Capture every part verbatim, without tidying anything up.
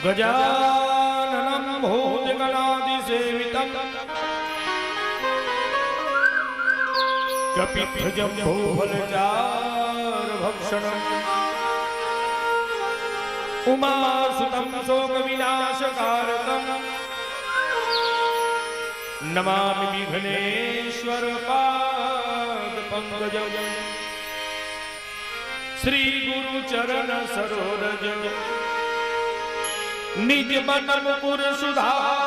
गजाननं भूतगणादिसेवितं कपित्थजम्बूफलचारुभक्षणं उमासुतं शोकविनाशकारकं नमामि विघ्नेश्वरपादपङ्कजं। श्री गुरु चरण सरोरज निज बन मुकुर सुधार।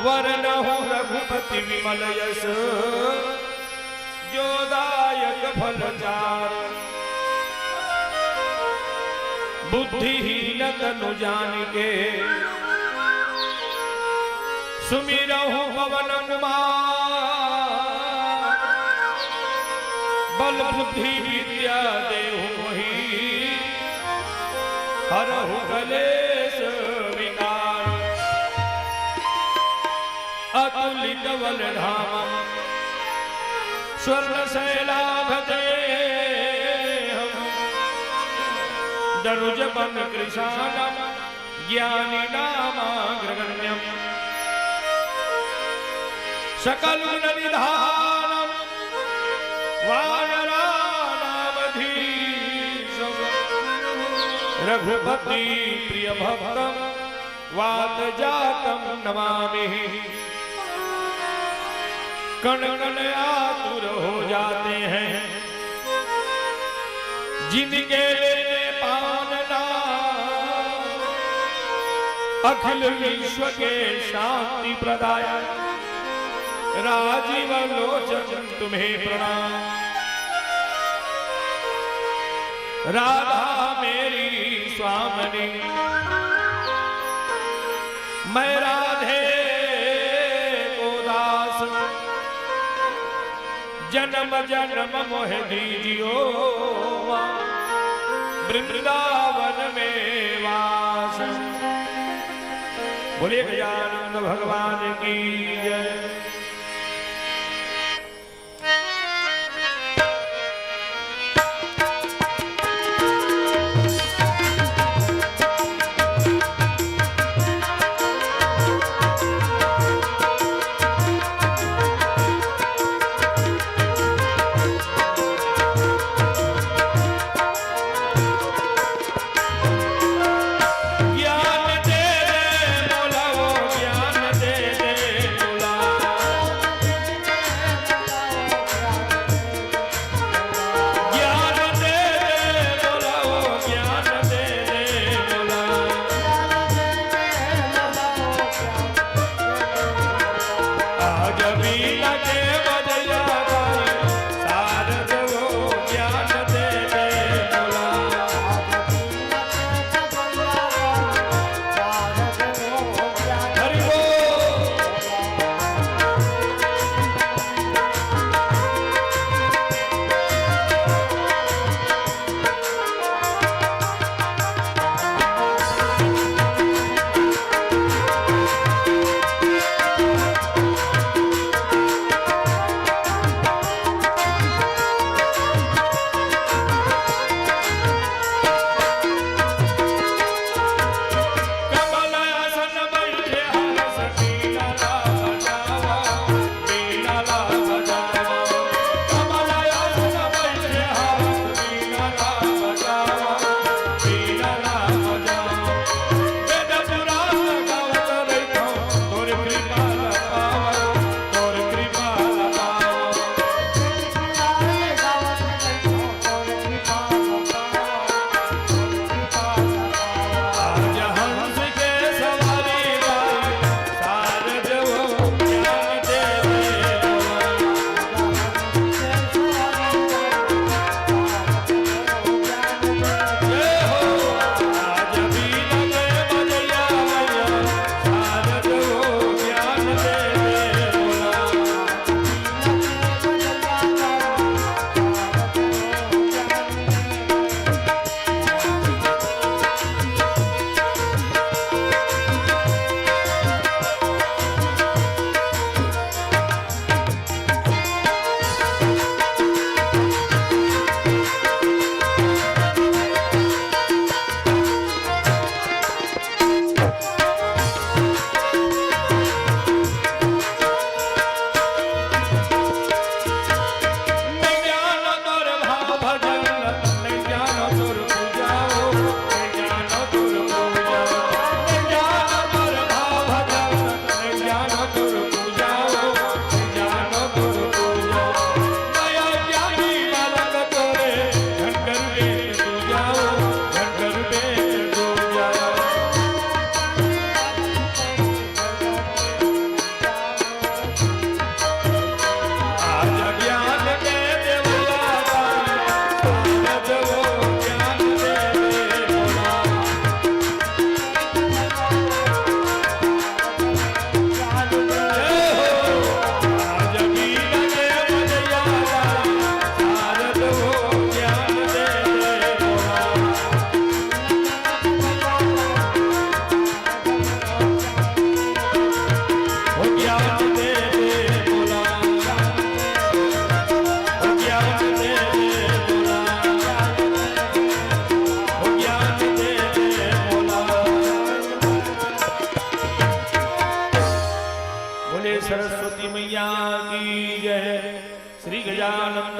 वरनहु रघुपति विमल यस जो दायक फल चार। बुद्धिहीन तनु जानिके सुमिरहु पवन कुमार। बल बुद्धि विद्या देहु मोहि हरहु कलेश विकार। अतुलित बल धामं स्वर्ण शैलाभ जय हम। दनुज बन कृशानम ज्ञानी नामाग्रगण्यम। सकल गुण निधानम वानराणामधीशम। रघुपति प्रिय भक्तम वात जातम नमामि। कण कण आतुर हो जाते हैं जिनके लेने पान नाम। अखिल विश्व के शांति प्रदायक राजीव लोचन तुम्हें प्रणाम। राधा मेरी स्वामिनी, मैं राधे को दास। जन्म जन्म मोह दीजियो वृंदावन में वास। बोलिए गजानंद भगवान की जय। ज्ञान दे दे मोला वो, ज्ञान दे दे मोला।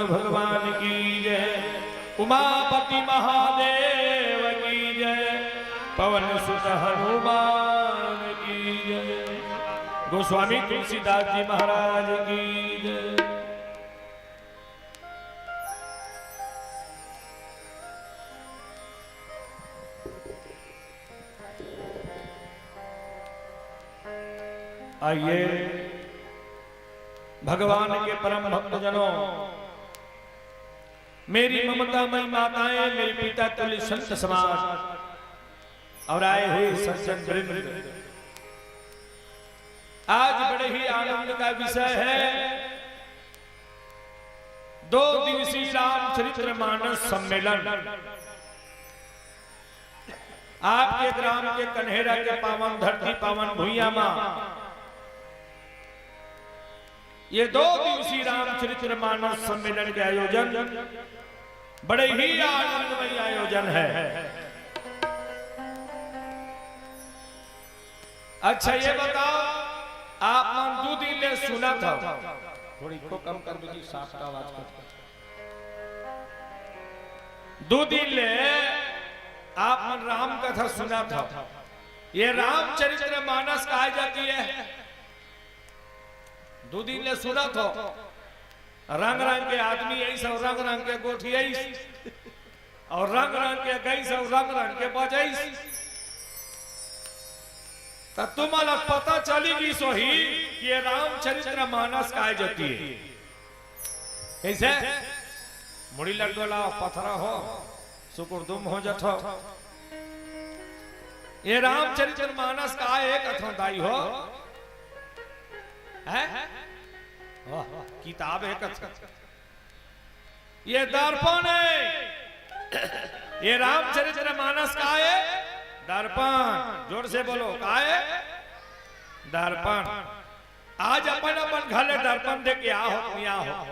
भगवान की जय, उमापति महादेव की जय, पवन सुत हनुमान की जय, गोस्वामी तुलसीदास जी महाराज की जय। आइए, भगवान के परम भक्तजनों, मेरी ममतामयी माताएं, मेरे पिता तुल्य संत समाज और आए हुए सज्जन वृंद, आज बड़े ही आनंद का विषय है दो दिवसीय रामचरित्र मानस सम्मेलन। आपके ग्राम के कन्हेरा के पावन धरती, पावन भुइयां मा ये दो दिवसीय रामचरित्र मानस सम्मेलन के आयोजन बड़े ही आनंदमय आयोजन है। अच्छा, ये बताओ, आप मन दू दिन ले सुनत हव, थोड़ी को कम कर दीजिए, सांप का आवाज कर। दू दिन ले आप मन राम कथा सुनत हव, ये रामचरित्र मानस कहा जाती है। दू दिन ले सुनत हव, रंग रंग के आदमी आइस अउ रंग रंग के गोठी आइस अउ रंग रंग के गइस अउ रंग रंग के बजइस। त तुमन ला पता चली गिस होही कि ये रामचरित्र मानस काय जतिये। कइसे? मुड़ी ल डोलाव, पथरा हो, सुकुर दुम हो जथव। ये रामचरित्र मानस काय ए कथंव दाई हो? हैं? वाह, किताब ए कथंव। ये दर्पण ए। ये रामचरित्र मानस काय ए? दर्पण। जोर से बोलो, काय ए? दर्पण। आज अपन अपन घर ले दर्पण देख के आहो, नहीं आहो?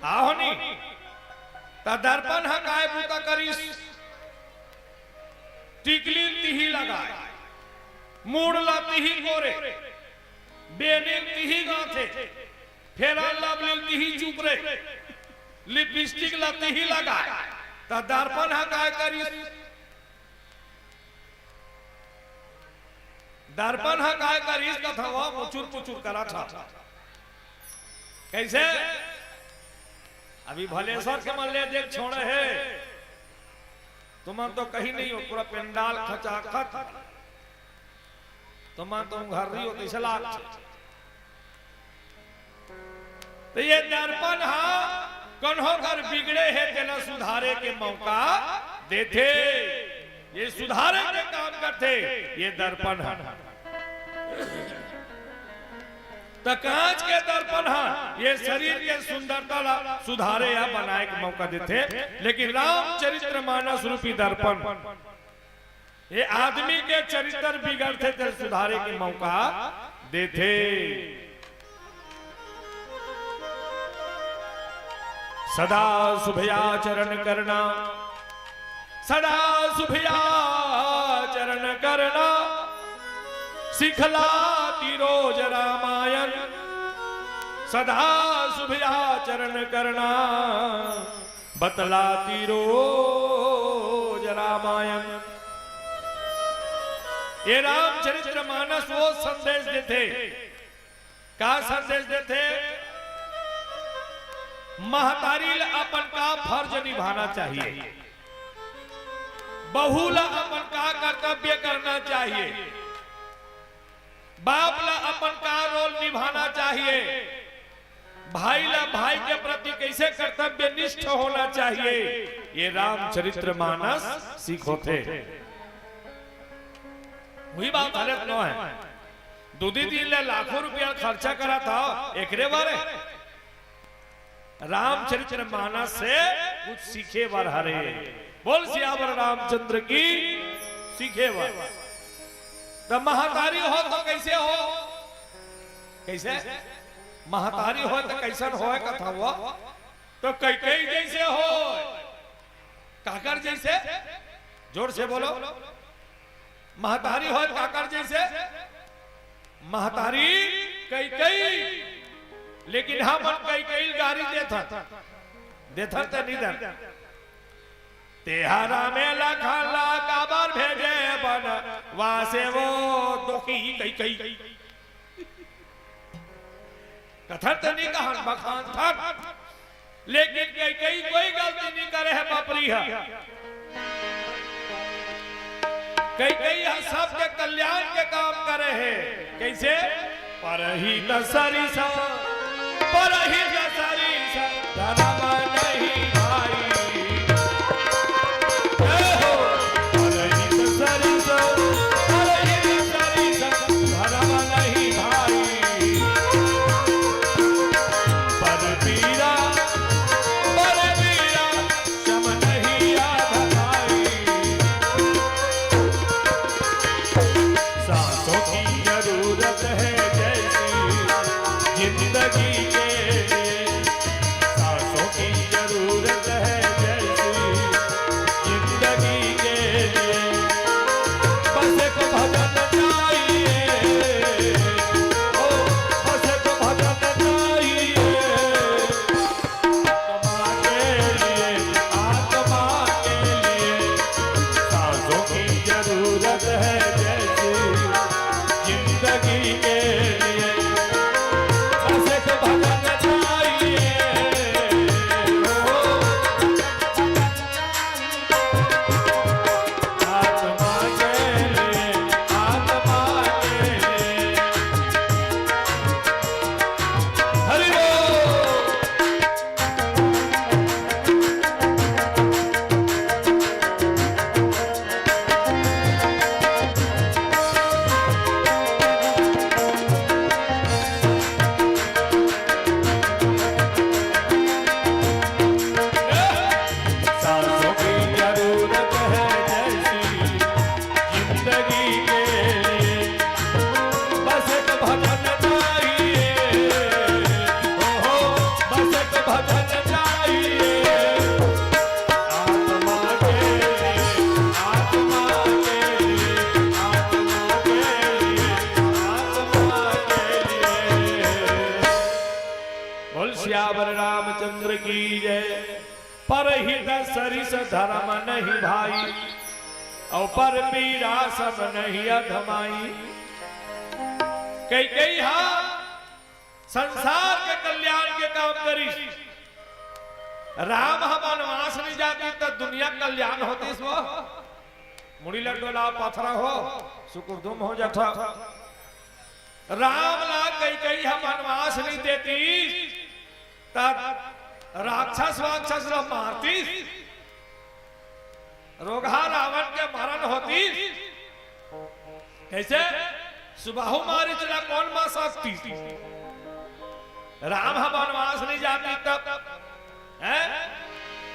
आहो नहीं? त दर्पण ह काय बूता करिस? टिकली ल तिही लगाय, मूड़ ला तिही कोरे, बेनी ल तिही गांथे, फेरा लवली ल तिही चुपरे, लिपस्टिक ला तिही लगाय, त दर्पण ह काय करिस? दर्पण ह काय करिस कथंव, मुचुर मुचुर करत हव। कइसे? अभी भलेसर के मन ले देख छोड़े हे, तुमन तो कहीं नहीं हो, पूरा पंडाल खचाखच, तुमन तो घर रही हो, कइसे लागथे? त ये दर्पण ह कोनो घर बिगड़े हे, तेला सुधारे के मौका देथे। ये सुधारे के काम करथे, ये दर्पण ह। त कांच के दर्पण ह ये शरीर के सुंदरता ला सुधारे या बनाए के मौका देथे, लेकिन रामचरित्र मानस रूपी दर्पण ये आदमी के चरित्र बिगड़थे, तेला सुधारे के मौका देथे। सदा शुभ आचरण करना, सदा शुभ आचरण करना, सिखलाती रोज रामायण। सदा शुभ आचरण करना, बतलाती रोज रामायण। ये रामचरित्र मानस वो संदेश देथे। का संदेश देथे? महतारी ला अपन का फर्ज निभाना चाहिए, बहू ला अपन का कर्तव्य करना चाहिए, बाप ला अपन का रोल निभाना चाहिए, भाई ला भाई के प्रति कइसे कर्तव्यनिष्ठ होना चाहिए, ये रामचरित्र मानस सिखोथे। वही बात हालत नो है, दू दी दिन ले लाखों रुपया खर्चा करत हव एकरे बारे। रामचरित्र मानस से कुछ सीखे बर हरे। बोल सियावर रामचंद्र की। सीखे बर त महतारी हो तो कइसे हो? कइसे? महतारी हो तो कइसन हो कथंव? तो कैकेयी जइसे हो। काकर जइसे? जोर से बोलो। महतारी हो काकर जइसे? महतारी कैकेयी। लेकिन हमन कैकेयी ल गारी देथन। देथन त निधन। तेहा रामे लखन ला काबर भेजे बनवासे वो दुखी कई कई। कथन त नी कहन बखान थन, लेकिन कई कई कोई गलती नी करे हे बापरी ह। कई कई ह सबके कल्याण के काम करे हे। कैसे? परहित सरिस, परहित सरिस धरम नहीं भाई। ए हो, परहित सरिस, परहित सरिस धरम नहीं भाई। पर पीरा, पर पीरा सम नहीं अधमाई। सांसों की जरूरत है जैसी जिंदगी के लिए, सांसों की जरूरत है जैसी जिंदगी के लिए। बस एक भजन चाहिए, ओ, बस एक भजन चाहिए। आत्मा के लिए, आत्मा के लिए सांसों की जरूरत है जैसी जिंदगी के लिए। बस एक भजन चाहिए। आत्मा के लिए, आत्मा के लिए। हरि बोल। सांसों की जरूरत है जैसी जिंदगी के लिए। बस एक भजन चाहिए, ओ हो, बस एक भजन चाहिए। आत्मा के लिए, आत्मा के लिए, आत्मा के लिए, आत्मा के लिए। बोल सियावर रामचंद्र की जय। परहित सरिस धरम नहीं भाई, अउ पर पीरा सम नहीं अधमाई। कई कई हा संसार के कल्याण के काम करिस। राम ह बनवास नहीं जातिस त दुनिया कल्याण होतिस वो। मुड़ी ल डोला पथरा हो, सुकुरदुम हो जाथा। राम ला कई कई ह बनवास नहीं देतिस, त राक्षस वाक्षस ला मारतिस, रोगहा रावण के मरण होतिस। कैसे? सुबाहु मारीच ला कोन मार सकतिस? राम ह बनवास नहीं जातिस तब, हैं?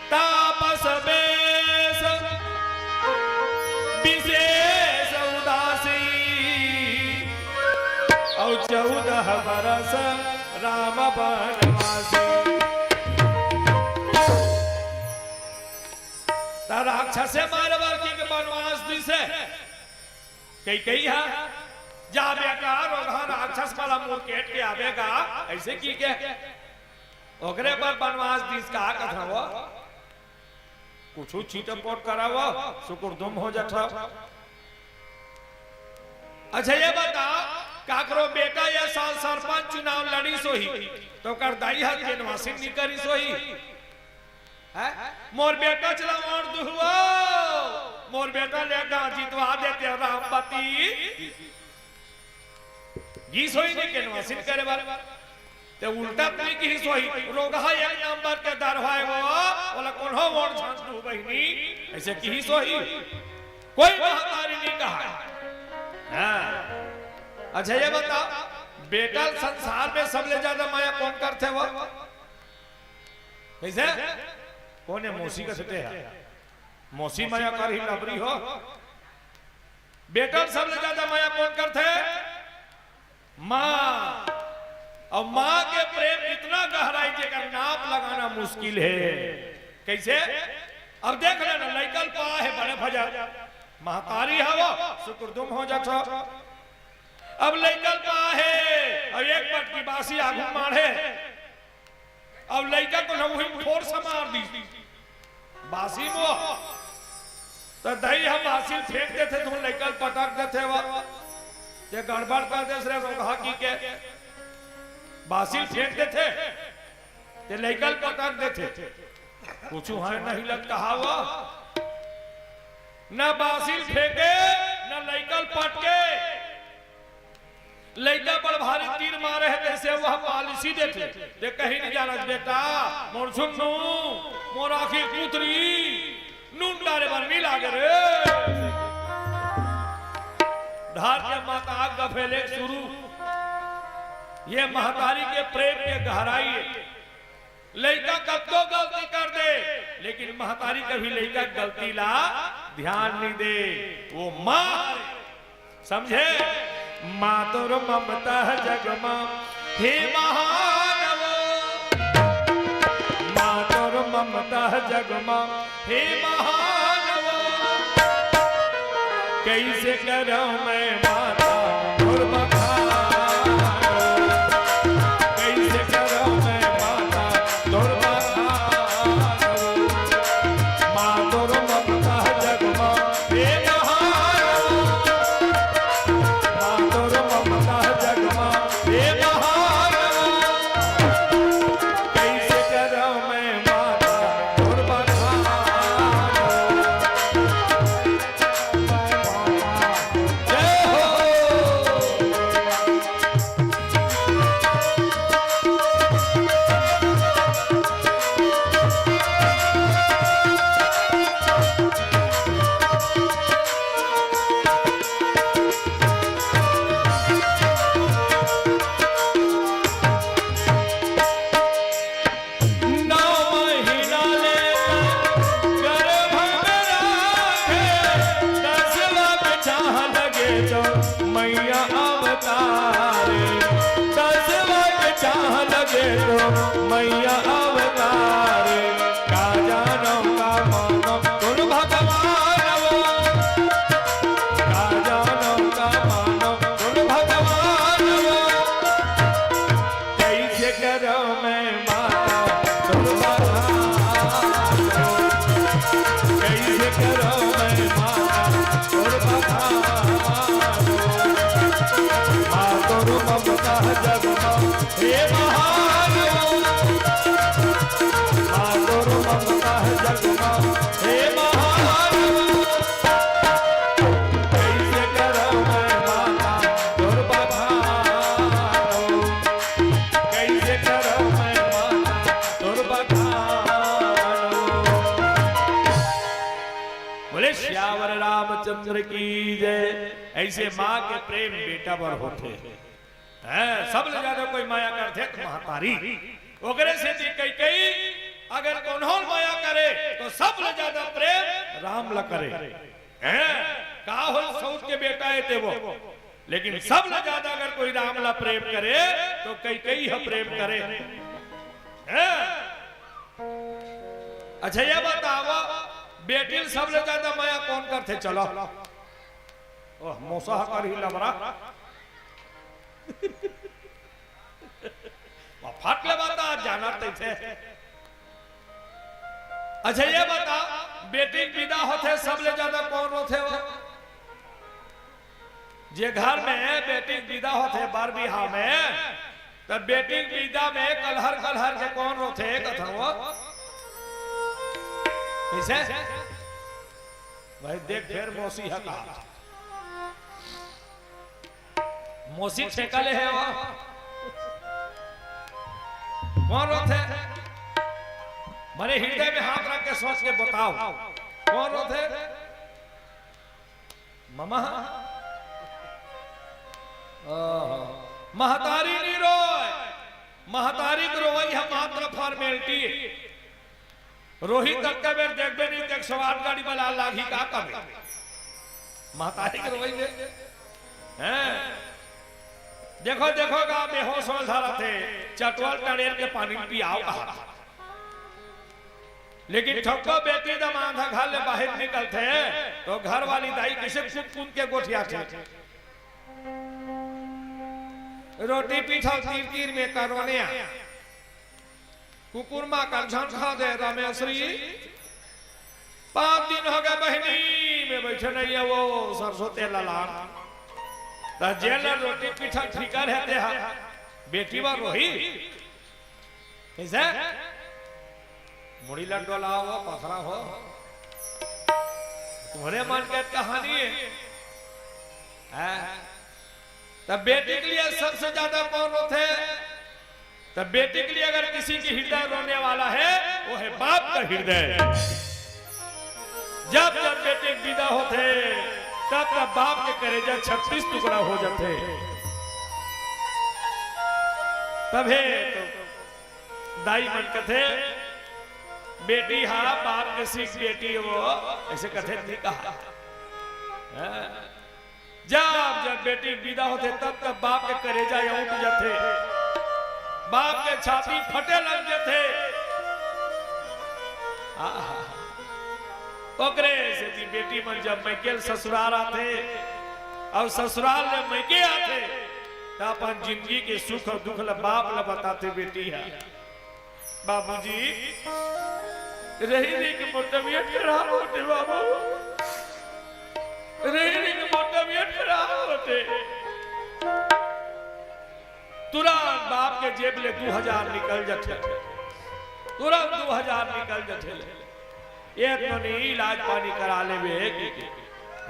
तापस बेस विशेष उदासी, अउ चौदह बरस राम बनवासी। त राक्षसे मारे बर के बनवास दिस हे। कई कई हा, जा बेटा, रोगहा राक्षस वाला मुरकेट के आबे गा, ऐसे की के ओकरे बर बनवास दिस का कथा वो? कुछु छीटपोट करावो, सुकुरदुम हो जाथा। अच्छा, ये बता, काकरो बेटा ये साल सरपंच चुनाव लड़िस होही, त ओकर दाई ह केनवासिन नी करिस होही? हैं? मोर बेटा चला वोट दुहवो, मोर बेटा ले गा जितवा देते रामपति। गिस होही नी केनवासिन करे बर। ते उल्टा त नी किहिस होही, रोगहा एक नंबर के दरवाए वो, ओला कोनो वोट झन दू बहिनी, ऐसे किहिस होही? कोई महतारी नी कहा। हाँ। अच्छा, ये बता, बेटा संसार में सबले ज्यादा मया कोन करथे वो? कैसे? कोन हे? मौसी कथे हे। मौसी मया करही लबरी हो। बेटा ल सबले ज्यादा मया कोन करथे? माँ। अउ माँ के प्रेम इतना गहराई जेकर नाप लगाना मुश्किल हे। कैसे? अब देख लेना, लइका ल पा हे बड़े भजन, महतारी हवो, सुकुरदुम हो जाथो। अब लइका ल पा हे, अउ एक पटकी बासी आगू माढ़े, अब लइका को ना वही फोर्स मार दी। बासी म त दाई ह बासी ल फेंक देथे, त लइका ल पटक देथे। वा ये गड़बड़ कर देस रे, रोगहा की के बासी ल फेंक देथे, त लइका ल पटक देथे। कुछु है नहीं लगता हवा, न बासी ल फेंके, न लइका ल पटके। लइका बड़ भारी तीर मारे हे, तइसे वह पॉलिसी देथे। ते कहीं नहीं जाना बेटा, मोर झुन्नू, मोर आखिर पुत्री, नून डारे बर मिला गे रे। धार के माता आग गफेले शुरू। ये महतारी के प्रेम के गहराई हे। लइका कतको गलती कर दे, लेकिन महतारी कभी लइका के गलती ला ध्यान नहीं दे। वो माँ हरे। समझे? मातुर ममता जग मा हे महानवो। मातुर ममता जग मा हे महानवो। कइसे करव मैं माता तोर बखान? कइसे करव मैं माता तोर बखान? मातुर ममता जग मा हे महान। मातुर ममता जग मा हे महान। कइसे करव मैं माता तोर बखान? जय हो। नौ महीना ले गर्भ में राखे, दसवाँ के चाह लगे तो मैया अवतारे। दसवाँ के चाह लगे तो मैया अवतारे। का जानव का मानव तोर भगवान वो। का जानव का मानव तोर भगवान वो। कइसे करव मैं माता तोर बखान? कइसे करव मैं माता तोर बखान? मातुर ममता जग मा हे महान। मातुर ममता जग मा हे महान। कइसे करव मैं माता तोर बखान? कइसे करव मैं माता तोर बखान? बोले सियावर रामचंद्र की जय। अइसे माँ के प्रेम बेटा बर होथे। हैं, सबले ज्यादा कोई मया करथे त महतारी। ओकरे सेती कैकेयी अगर कोनो ल मया करे त सबले ज्यादा प्रेम राम ला करे। हैं, का हो सऊत के बेटा हे ते वो, लेकिन सबले ज्यादा अगर कोई राम ला प्रेम करे त कैकेयी ह प्रेम करे। हैं? अच्छा ये बताव, बेटी ल सबले ज्यादा मया कोन करथे? चलो, ओह, मौसा ह करही लबरा। वो फट ले बता, जाना तइसे। अच्छा, ये बता, बेटी के बिदा होथे, सबले ज्यादा कोन रोथे वो? जे घर में बेटी के बिदा होथे, बर बिहाव में, त बेटी के बिदा में कलहर कलहर के कोन रोथे, कथन वो? कइसे? भाई देख, फेर मौसी ह कहा। मौसी ठेका ले हे वो। कोन रोथे? मने हृदय में हाथ रख के सोच के बताव, कोन रोथे? ममा। ओहो। महतारी नी रोय। महतारी के रोवई ह मात्र formality। रोही ततका बेर देखबे नहीं, त एक सौ आठ गाड़ी बला लागही का कबे? महतारी के रोवई में, हैं? देखो, देखो गा, बेहोश हो धरत हे, चटवल टड़ेल के पानी पियाव कहा। लेकिन ठोको बेटी दमाद ह घर ले बाहिर निकलथे, त घर वाली दाई कइसे कूद कूद के गोठियाथे। रोटी पीठव तीर तीर में करोने आ। कुकुर माँ का झन खा दे रमेश्वरी। पाँच दिन हो गए बहिनी में बैठे नहीं है वो सरसों तेल लान। त जेल रोटी पीठा ठीका रहते हैं। बेटी बा रोही। कैसे? मुड़ी लग डोला हो, पथरा हो। तुम्हारे मन के कहानी है। हैं? तब बेटी के लिए सबसे ज्यादा कौन रोते? तब बेटी के लिए अगर किसी की हृदय रोने वाला है, वो है बाप का हृदय। जब जब बेटी विदा होते, तब तब बाप के करेजा छत्तीस टुकड़ा हो जाते। तभे तो दाई मन कथे, "बेटी हा बाप के सीख बेटी हो", ऐसे कथे नहीं कहा। हाँ। जब जब बेटी विदा होते, तब तब बाप के करेजा उठ जाते, बाप के छाती फटे लग जाते। आहा। ओकरे सेती बेटी मन जब मइके ले ससुराल आथे अउ ससुराल ले मइके आथे, त अपन जिंदगी के सुख अउ दुख ल बाप ल बताथे बेटी ह। बाबूजी, रही रही के मोर तबीयत खराब होथे बाबू, रही रही के मोर तबीयत खराब होथे। तुरंत बाप के जेब ले दू हजार निकल जाथे, तुरंत दू हजार निकल जाथे। ये तो नहीं, इलाज पानी करा लेबे के, के।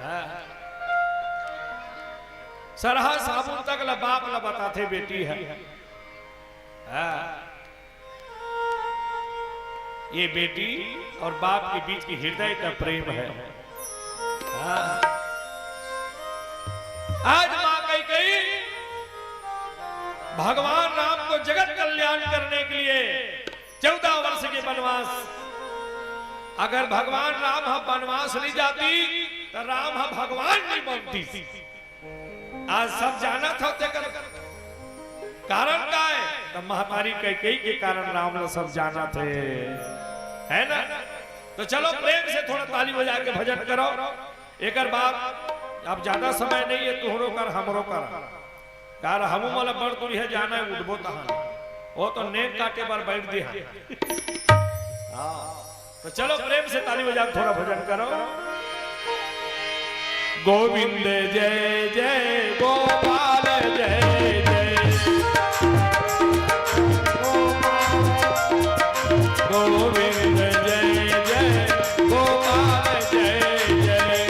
हाँ। सरहा साबुन तक ल बाप ल बताथे बेटी ह। हाँ। ये बेटी और बाप के बीच की हृदय का प्रेम है। हाँ। आज माँ कैकेयी भगवान राम को जगत कल्याण करने के लिए चौदह वर्ष के वनवास, अगर भगवान राम ह वनवास नहीं जाती तो राम ह भगवान नहीं बनती। आज सब जानत हो तेकर कारण का है? तो महतारी कैकेयी के कारण राम ल सब जानत हे, है ना? तो चलो प्रेम से थोड़ा ताली बजा के भजन करो। एकर बाद अब ज्यादा समय नहीं है, तुहरो कर, हमरो कर, कार हमू मोला बड़ दूरी है जाना है, उठबो तहां। वो तो नेग काटे बर बैठ दे हैं। हाँ। तो चलो प्रेम से ताली बजा के थोड़ा भजन करो। गोविंद जय जय गोपाल जय जय। गोविंद जय जय गोपाल जय जय।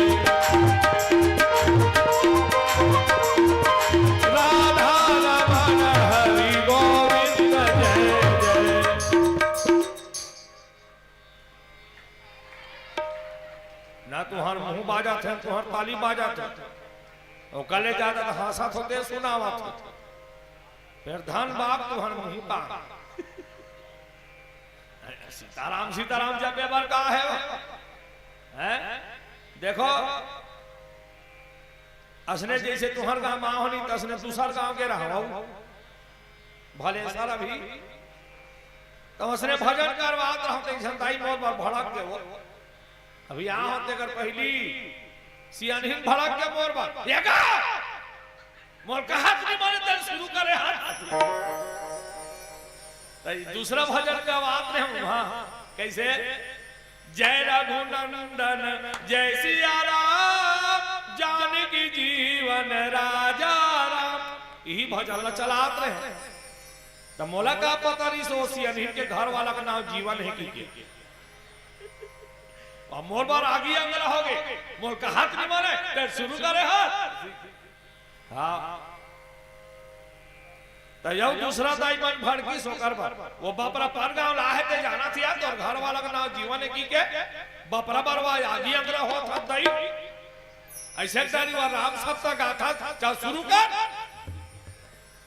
राधा रमण हरि गोविंद जय जय। ना तुहर मुंह बाजत हे, तुहर ताली बाजत हे। ओकर ले जादा त हंसत होते, सुनावत होते। फिर धन बाप तुहर मुंह पा। सीताराम, सीताराम जपे बर का है? हैं? देखो, असने जैसे तुहर गांव में हो नहीं, तसने दूसर गांव के रहवाऊ। भले सर अभी तो असने भजन करवात रहो, तो ऐसन दाई मोर बर भड़क के वो। अभी यहाँ होते कर पहली सियानहिन भड़क के मोर बर, "ये का? मोर कहत नहीं माने, तेरे शुरू करे हाथ।" तो ई दूसरा भजन का बात नहीं हूँ, हाँ, कैसे? जय रघुनंदन जय सिया राम, जानकी जीवन राजा राम। यही भजन ला चलात रहे। त मोला का पता रहिस ओ सियनहिन के घर वाला का नाम जीवन है कि के। अब मोर बर आगी अंगला हो गए, मोर कहत नहीं माने, ते शुरू करे हाथ। हाँ। त यौ दूसरा दाई मन भड़किस ओकर बर। वो बपरा पर गांव ला हे ते जाना थिया, तोर घर वाला का नाम जीवन है कि के? बपरा बर वा आगी अंगरा होत हत दाई। ऐसे दाई वा राम सप्ता गाथा चा शुरू कर।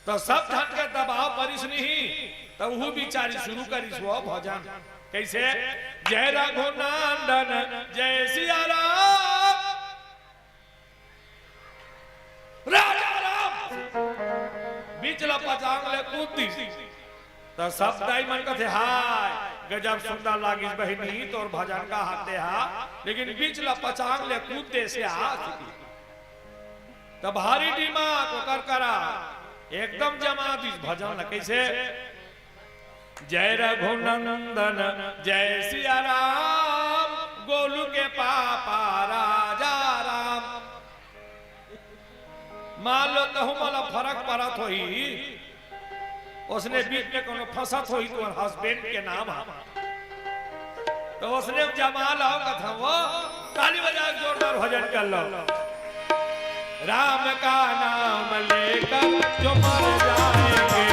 त सब झन के दबाव परिस नहीं, त उहू बिचारी शुरू करिस वो भजन। कैसे? जय रघुनंदन जय सिया राम। राजा राम बीच ला पचांग ले कूद दिस। त सब दाई मन कथे, "हाय, गजब सुंदर लागिस बहिनी, तोर भजन का हाथे हा, लेकिन बीच ला पचांग ले कूद दे से आ।" त भारी दिमाग ओकर करा, एकदम जमा दिस भजन ला। कैसे? जय रघुनंदन, जय सिया राम, गोलू के पापा राजा राम। मान लो तहूं मोला फरक परत होही, ओसने बीच में कोनो फंसत होही, तोर हस्बैंड के नाम ह, त ओसने जमा लाव कथंव, ताली बजा के जोरदार भजन कर लो। राम का नाम लेकर जो मर जाएंगे,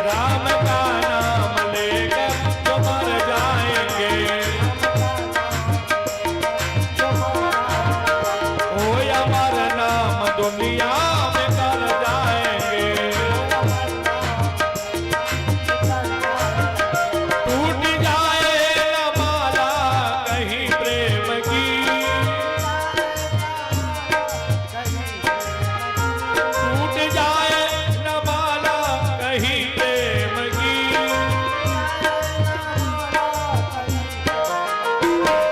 राम का नाम लेकर जो मर जाएंगे, ओ अमर नाम दुनिया में कर जाएंगे। टूट जाए न माला कहीं प्रेम की, टूट जाए न माला कहीं प्रेम की,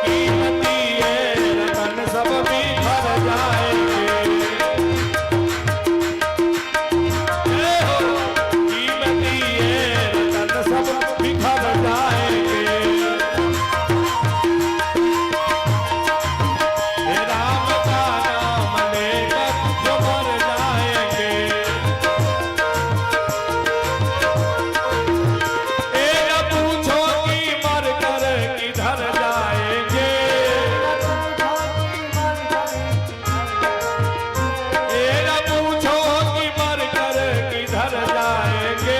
कीमती ये रतन सब बिखर जाएंगे। ए हो, कीमती ये रतन सब बिखर जाएंगे। हे राम का नाम लेकर जो मर जाएंगे। ए न पूछो कि मर कर किधर जाएंगे। ए न पूछो कि मर कर किधर जाएंगे।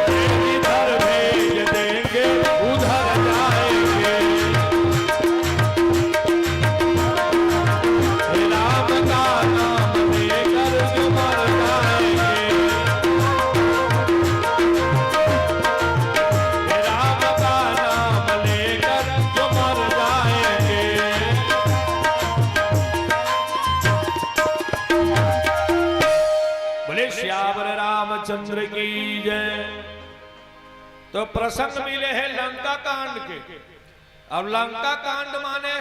जिधर भेज देंगे उधर जाएंगे। राम का नाम लेकर जो मर जाएंगे। राम का नाम लेकर जो मर जाएंगे। बोले सियावर रामचंद्र की जय। तो प्रसंग मिले हे लंका कांड के। अब लंका कांड माने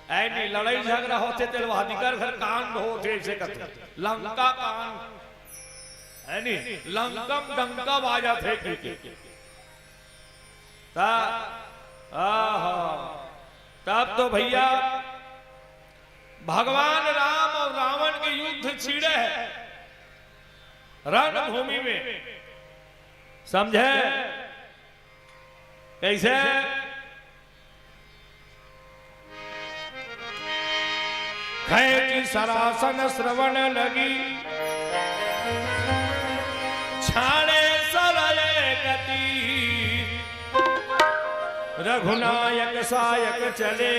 ऐ नहीं, लड़ाई झगड़ा होथे तेला वहां दिकर घर कांड होथे, ऐसे कथे लंका कांड, है नहीं? लंकम डंका बाजत हे कि के। ता आहा, तब तो भैया भगवान राम और रावण के युद्ध छिड़े हे रणभूमि में, समझे? कैसे? खैंची सरासन श्रवण लगी, छाड़े सरय गति। रघुनायक सायक चले,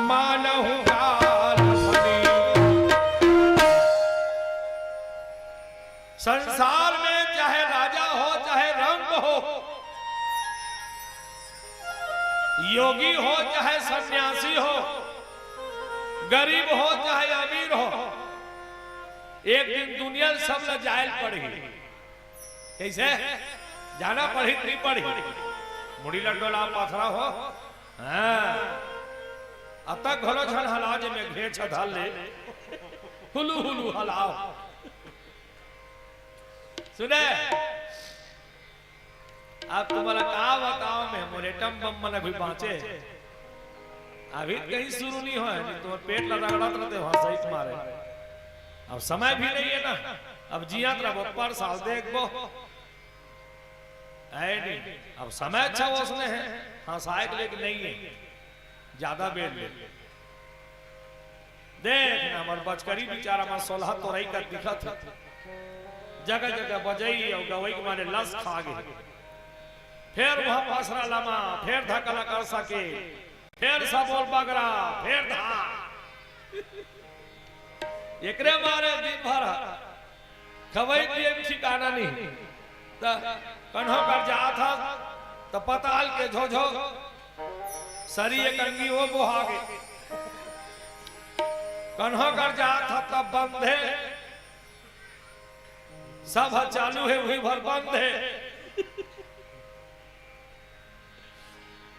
मानहु काल फली। संसार में चाहे राजा हो, चाहे रंक हो, योगी हो, चाहे सन्यासी हो, गरीब हो, चाहे अमीर हो, एक दिन दुनिया ल सब ल जायल पड़ही। कैसे? जाना पड़ही कि नहीं पड़ही? मुड़ी ल डोला पथरा हो। हाँ। अतक घलो झन हलाव जे में घेंच धर ले। हुलू हुलू हलाव। सुने, अब तुम्हारा का बताओ, मैं मोर एटम बम मन अभी बांचे, अभी कहीं शुरू नहीं होय, नहीं तो पेट ला रगड़त रहते वहां सहित मारे। अब समय भी नहीं है ना, अब जियत रहो, पर साल देखबो, है नहीं। अब समय अच्छा ओसने हे, हाँ, साइकिल एक नहीं है, ज्यादा बेर ले। देख ना, हमर बचकरी बिचारा मन सोलहा तोरई कस दिखत हे। जगह जगह बजई अउ गवई के मारे लस खा गे। फेर वहां पसरा लमा, फेर धकला कर सके, फेर सबोल बगरा, फेर धार। एकरे मारे दिन भर खवई पिए के ठिकाना नहीं। त कन्हो कर जात हस, त पताल के झोझो, सरी एक अंगी वो बोहा गे। कन्हो कर जात हस, तब बंधे, सब ह चालू हे, वही भर बंद हे।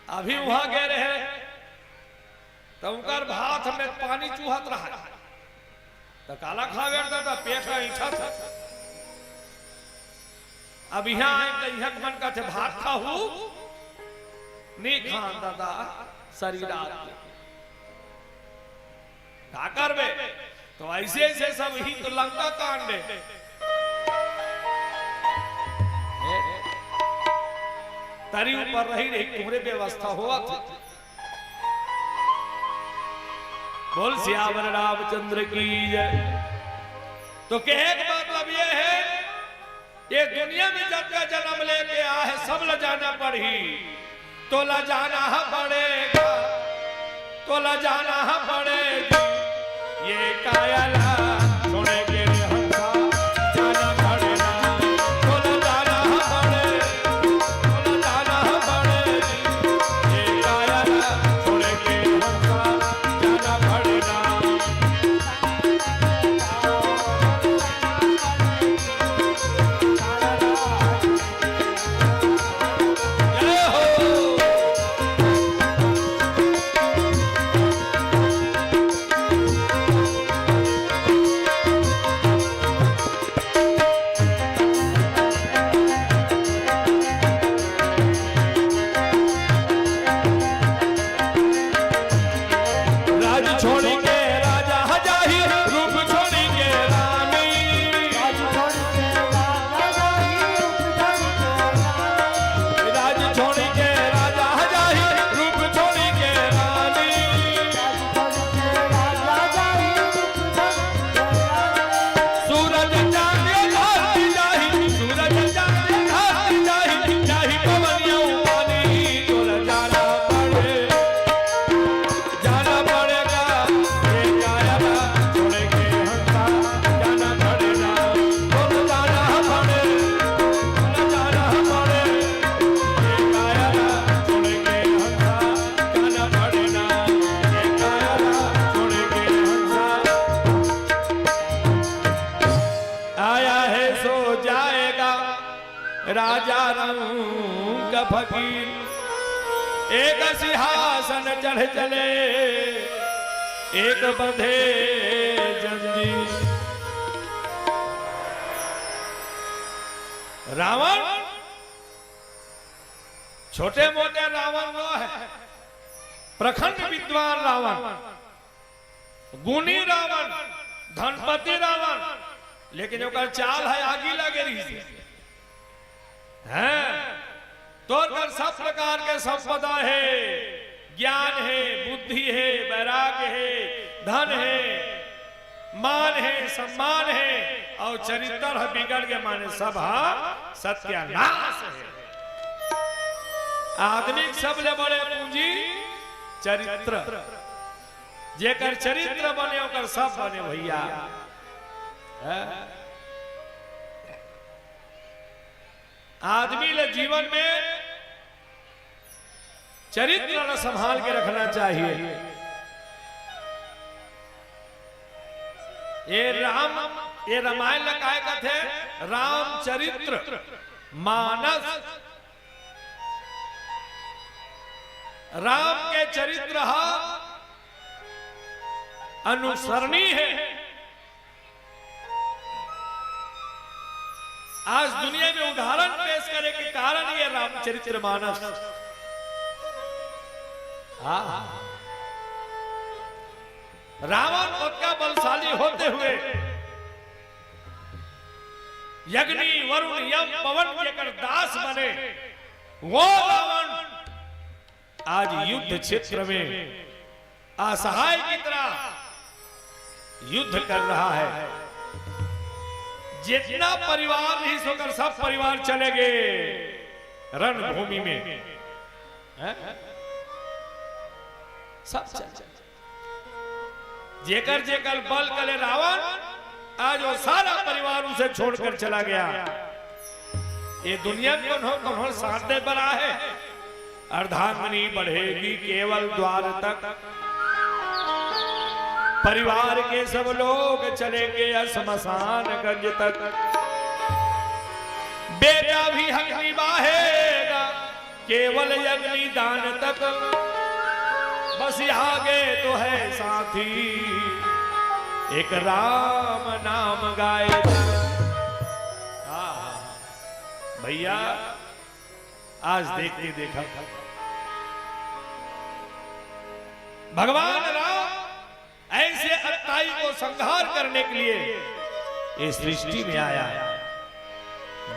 अभी वहां गए रहे, त उंकर भात में पानी चूहत रहय। त काला खावे दादा, पेट ह ईंठत हे। अब इहां आए त इहां के मन कथे, "भात खाहू?" "नी खान दादा, सरीर आत हे।" का करबे? त अइसे अइसे सब ही तो लंका कांड हे। तरी ऊपर रहि रहि तुम्हरे व्यवस्था होवत हे। बोल सियावर रामचंद्र की जय। त कहे के मतलब ये हे, ये दुनिया में जतका जनम लेके आहे, सब ल जाना पड़ही। तोला जाना ह पड़ेगा, तोला जाना ह पड़ेगी। ये काया ला छोड़ के रे हंसा, जाना पड़ेगा। तोला जाना ह पड़े, तोला जाना ह पड़ेगी। ये काया ला छोड़ के हंसा, जाना पड़ेगा। राज छोड़ के राजा जाही, रूप छोड़ के रानी। राज छोड़ के राजा जाही, रूप छोड़ के रानी। राज छोड़ के राजा जाही, रूप छोड़ के रानी। राज छोड़ के राजा जाही, रूप छोड़ के रानी। सूरज चांद ढल जाही, सूरज चांद ढल जाही, जाही पवन अउ पानी, तोला जाना पड़े। जाना पड़ेगा, ये काया ला छोड़ के हंसा, जाना पड़ेगा, बोल जाना पड़े, जाना पड़े, ये काया ला छोड़ के हंसा, जाना पड़ेगा, ये काया ला छोड़ के हंसा। आया है सो जाएगा, राजा रंग फकीर, एक सिंहासन चढ़ चले, एक बंधे जंजीर। रावण, छोटे मोटे रावण नो हे, प्रखंड विद्वान रावण, गुणी रावण, धनपति रावण, लेकिन ओकर चाल हे आगी लगे रहिस हे। हैं? तोर कर सब प्रकार के संपदा हे, ज्ञान हे, बुद्धि हे, वैराग्य हे, धन हे, मान हे, सम्मान हे, अउ चरित्र ह बिगड़ गे माने सब ह सत्यानाश हे। आदमी के सबले बड़े पूंजी चरित्र। जेकर चरित्र बने ओकर सब बने भइया। हैं? आदमी ल जीवन में चरित्र ल संभाल के रखना चाहिए। ये राम, ये रामायण ल काय कथे? रामचरित्र मानस। राम के चरित्र ह अनुसरणीय हे। आज दुनिया में उदाहरण पेश करे के कारण ये रामचरित्र मानस। हाँ। रावण ओतका बलशाली होते हुए अग्नि, वरुण, यम, पवन के अगर दास बने, वो रावण आज युद्ध क्षेत्र में असहाय की तरह युद्ध कर रहा है। जितना परिवार रहिस ओकर सब परिवार चले गए रणभूमि में। हैं? सब चले गए। जेकर जेकर बल करे रावण, आज वो सारा परिवार उसे छोड़कर चला गया। ये दुनिया में कोनो कोनो साथ दे बर आहे। अर्धांगिनी बढ़ेगी केवल द्वार तक। परिवार के सब लोग चलेंगे श्मशान गंज तक। बेटा भी अग्नि बहेगा केवल अग्निदान तक। सिहागे तो है साथी, एक राम नाम गाए। हाँ, भैया, आज देखते देखा भगवान राम ऐसे अत्ताई को संहार करने के लिए इस सृष्टि में आया।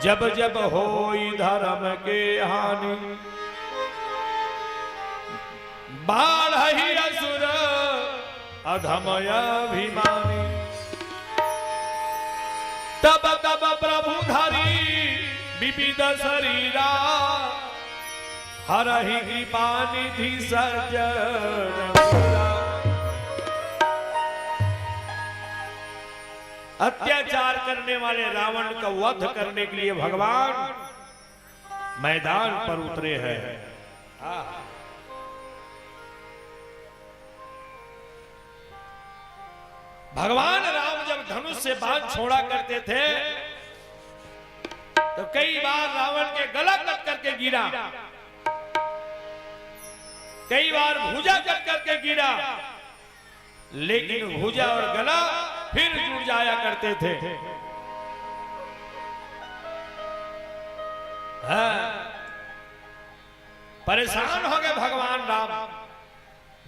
जब जब होई धर्म के हानि, बाढ़ही असुर अधम अभिमानी। तब तब प्रभु धरी विविध शरीरा, हरहि कृपा निधि सज्जन पीरा। अत्याचार करने वाले रावण का वध करने के लिए भगवान मैदान पर उतरे हैं। भगवान राम जब धनुष से बाण छोड़ा करते थे, तो कई बार रावण के गला कट करके गिरा, कई बार भुजा कट करके गिरा, लेकिन भुजा और गला फिर जुड़ जाया करते थे। हाँ, परेशान हो गए भगवान राम,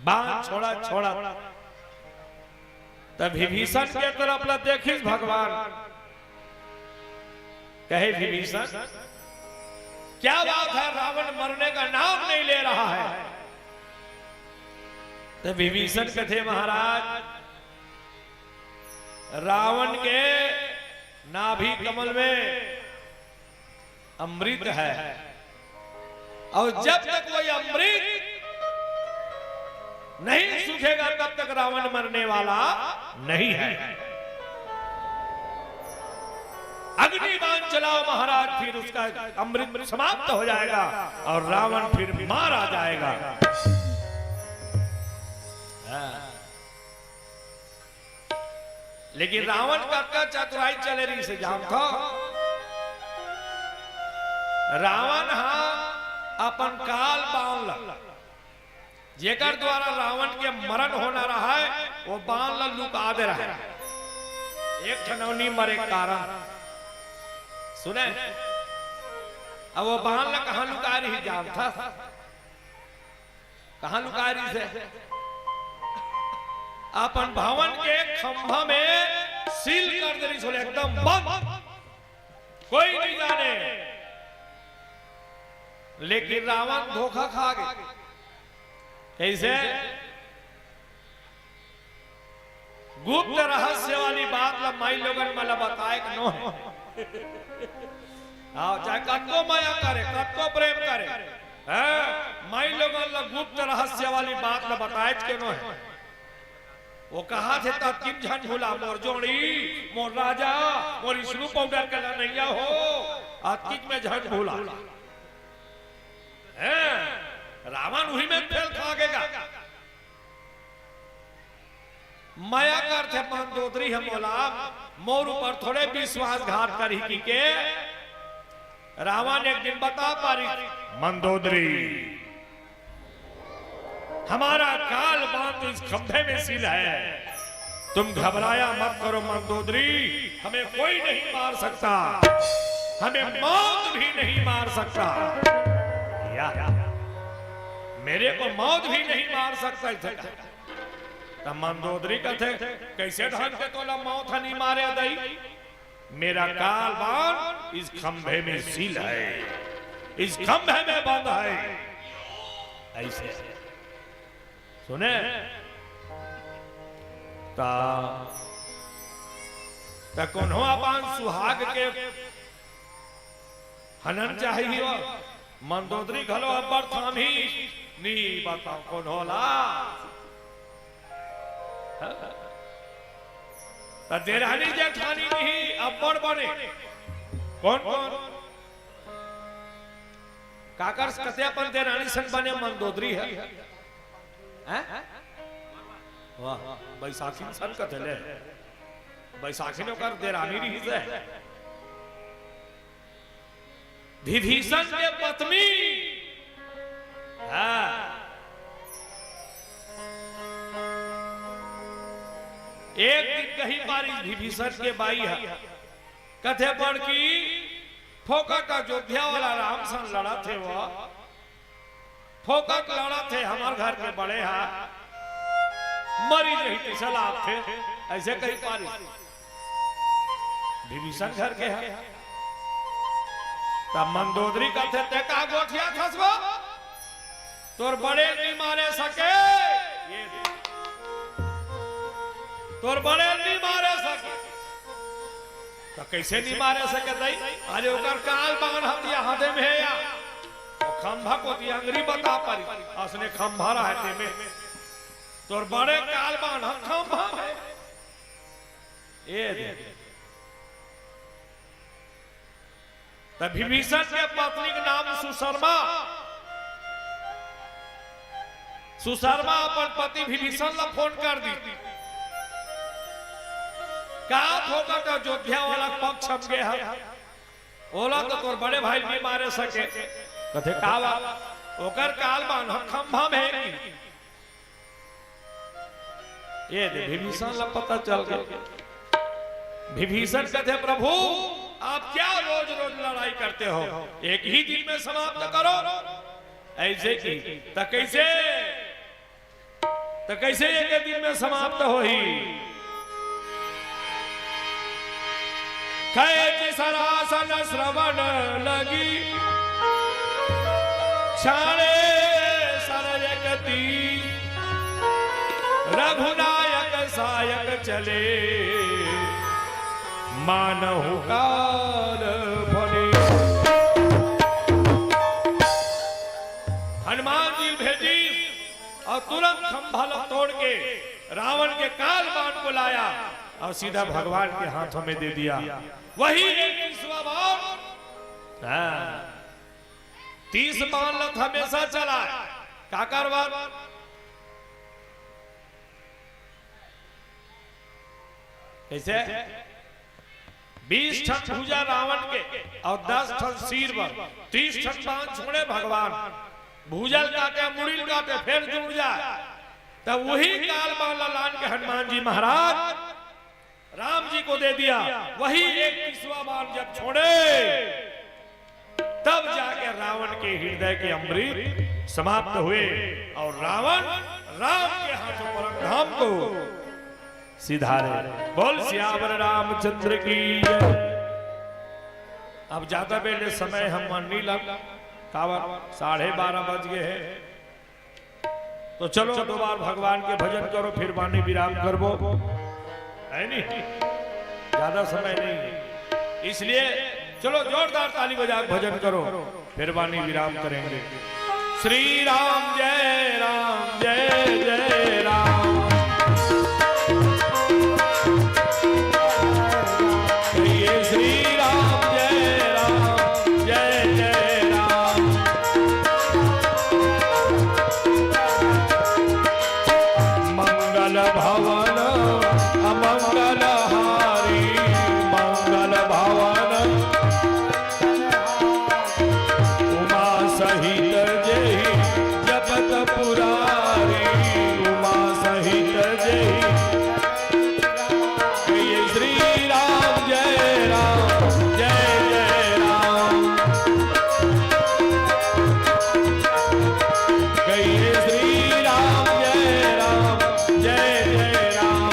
बाण छोड़ा छोड़ा। तब विभीषण के तरफ ला देखिस भगवान, कहे, "विभीषण, क्या बात है, रावण मरने का नाम नहीं ले रहा है?" तो विभीषण कथे, "महाराज, रावण के नाभि कमल में अमृत है, और जब तक वो अमृत नहीं सूखेगा, तब तक रावण मरने वाला नहीं है। अग्नि बाण चलाओ महाराज, फिर उसका अमृत समाप्त हो जाएगा और रावण फिर मारा जाएगा।" हाँ। लेकिन रावण कतका चतुराई चले रहिस हे जानथो? रावण हा अपन काल बाण ला, जेकर द्वारा रावण के मरण होना रहय, वो बाण ला लुका दे रहय। एक ठन अउ नी मरे के कारण। सुने? अब वो बाण ला कहाँ लुका रहिस जानथस? कहाँ लुका रहिस हे? अपन भवन के खंभा में सील कर दे रहिस हे, एकदम बंद, कोई नहीं जाने। लेकिन रावण धोखा खा गे। कैसे? गुप्त रहस्य वाली बात ला माई लोगन मन ला बताए के नो हे। हाँ, चाहे कतको मया करे, कतको प्रेम करे, हैं? माई लोगन ला गुप्त रहस्य वाली बात ला बताए के नो हे। वो कहाथे, "ततकिन झन भूला मोर जोड़ी, मोर राजा, मोर स्नू पाउडर के लनैया हो, अतकिन में झन भूला।" हैं? रावण उही में फेल खा गेगा। मया करथे मंदोदरी हे मोला, मोर ऊपर थोड़े विश्वासघात करही कहिके रावण एक दिन बता पारिस, "मंदोदरी, हमारा काल बाण तो इस खंभे में सील है, तुम घबराया मत करो मंदोदरी, हमें कोई नहीं मार सकता, हमें मौत भी नहीं मार सकता।" या, मेरे को मौत भी नहीं मार सकता, ऐसे कहा। त मंदोदरी कथे, "कैसे ढंग के तोला मौत ह नहीं मारे दई? मेरा काल बाण इस खंभे में सील है, इस खंभे में बंद है।" ऐसे सुने ता, त कोनो अपन सुहाग के हनन चाही हो। मंदोदरी घलो अब्बड़ थामही, नी बताओ कोनो ला। त देरानी जेठानी नहीं अब्बड़ बने। कौन कौन? काकर कथे अपन देरानी सन बने मंदोदरी हे। हैं? वाह, बैसाखी सन कथे ले। बैसाखी ने ओकर देरानी रहिस हे। विभीषण के पत्नी, हाँ, एक दिन कही पारिस विभीषण के बाई ह, कथे बड़की, फोकट अयोध्या वाला राम सन लड़त हे वो, फोकट लड़त हे, हमर घर के बड़े हा मरी जही तइसे लागथे, अइसे कही पारिस। विभीषण घर के हा। तब मंदोदरी कथे, "ते का गोठियाथस वो? तोर बड़े ल नी मारे सके, ये दे। तोर बड़े ल नी मारे सके।" त कइसे नी मारे सके दई? अरे ओकर काल बांध हतिया हाथे में हे या। ओ खंभा कोती अंगरी बता पारिस, असने खंभा रहय तेमे। तोर बड़े काल बांध ह खंभा में। ए दे। त विभीषण के पत्नी के नाम सुशर्मा। सुशर्मा अपन पति विभीषण ला फोन कर दिस। का फोकट अयोध्या वाला पक्ष हम गे हन, ओला तो तोर बड़े भाई नी मारे सके। कथे, "का बात?" "ओकर काल बांध ह खंभा में हे।" ये दे, विभीषण ला पता चल गे। विभीषण कथे, "प्रभु, आप क्या रोज-रोज लड़ाई करते हो? एक ही दिन में समाप्त करो।" अइसे कही, "त कइसे, त कइसे एक दिन में समाप्त होही?" कहे, "जिस रासन श्रवण लगी, छाड़े सरजगती।" रघुनायक सायक चले, मानहु काल फनी। हनुमान जी भेजी और तुरंत खंभा ला तोड़ के रावण के काल बाण को लाया और सीधा भगवान के हाथों में दे दिया। वही एक तीसवा बाण, हाँ, तीस बाण ला हमेशा चलाय। काकर बर? कइसे? बीस ठन भुजा रावण के और दस ठन सिर बर, तीस ठन बाण छोड़े भगवान। भुजा ल काटे, मुड़ी ल काटे, फेर जुड़ जाय। तब वही काल बाण ला लान के हनुमान जी महाराज राम जी को दे दिया। वही एक तीसवा बाण जब छोड़े, तब जाके रावण के हृदय के अमृत समाप्त हुए और रावण राम के हाथों परम धाम को सिधारे। बोल सियावर रामचंद्र की जय। अब ज्यादा बेले समय हम मन नी लग, काबर साढ़े बारह बज गए हैं। तो चलो, दो बार भगवान के भजन करो, फिर वाणी विराम करबो, है नी? ज्यादा समय नहीं है, इसलिए चलो, जोरदार ताली बजा के भजन करो, फिर वाणी विराम करेंगे। श्री राम जय राम जय जय राम। कहिए श्री राम जय राम जय जय राम। मंगल भवन अमंगल हारी, मंगल भवन उमा सहित जेहि जपत पुरारी, उमा सहित जेहि। कहिए श्री राम जय राम जय जय राम। कहिए श्री राम जय राम जय जय राम।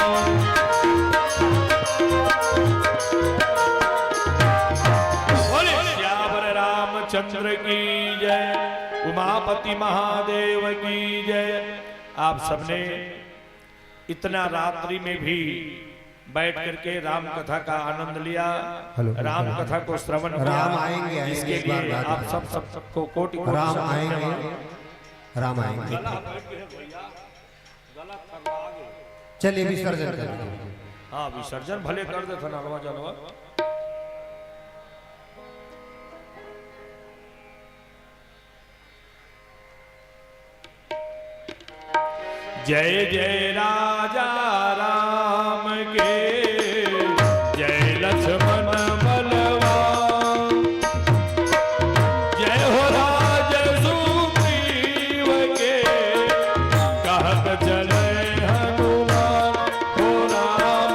बोले सियावर रामचंद्र की जय, उमापति महादेव की जय। आप सबने इतना रात्रि में भी बैठ करके राम कथा का आनंद लिया, हेलो, राम हेलो। कथा को श्रवण किया, राम आएंगे, आएंगे, इसके इस बार लिए बात आप है। सब, सब, सबको कोटि कोटि राम शंकर आएंगे, जय महाराज। राम आएंगे। चलिए विसर्जन कर दीजिए। हाँ, विसर्जन भले कर देथन अलवा जलवा। जय जय राजा राम के, जय लक्ष्मण बलवान, जय हो राज सुग्रीव के, कहत चले हनुमान हो राम।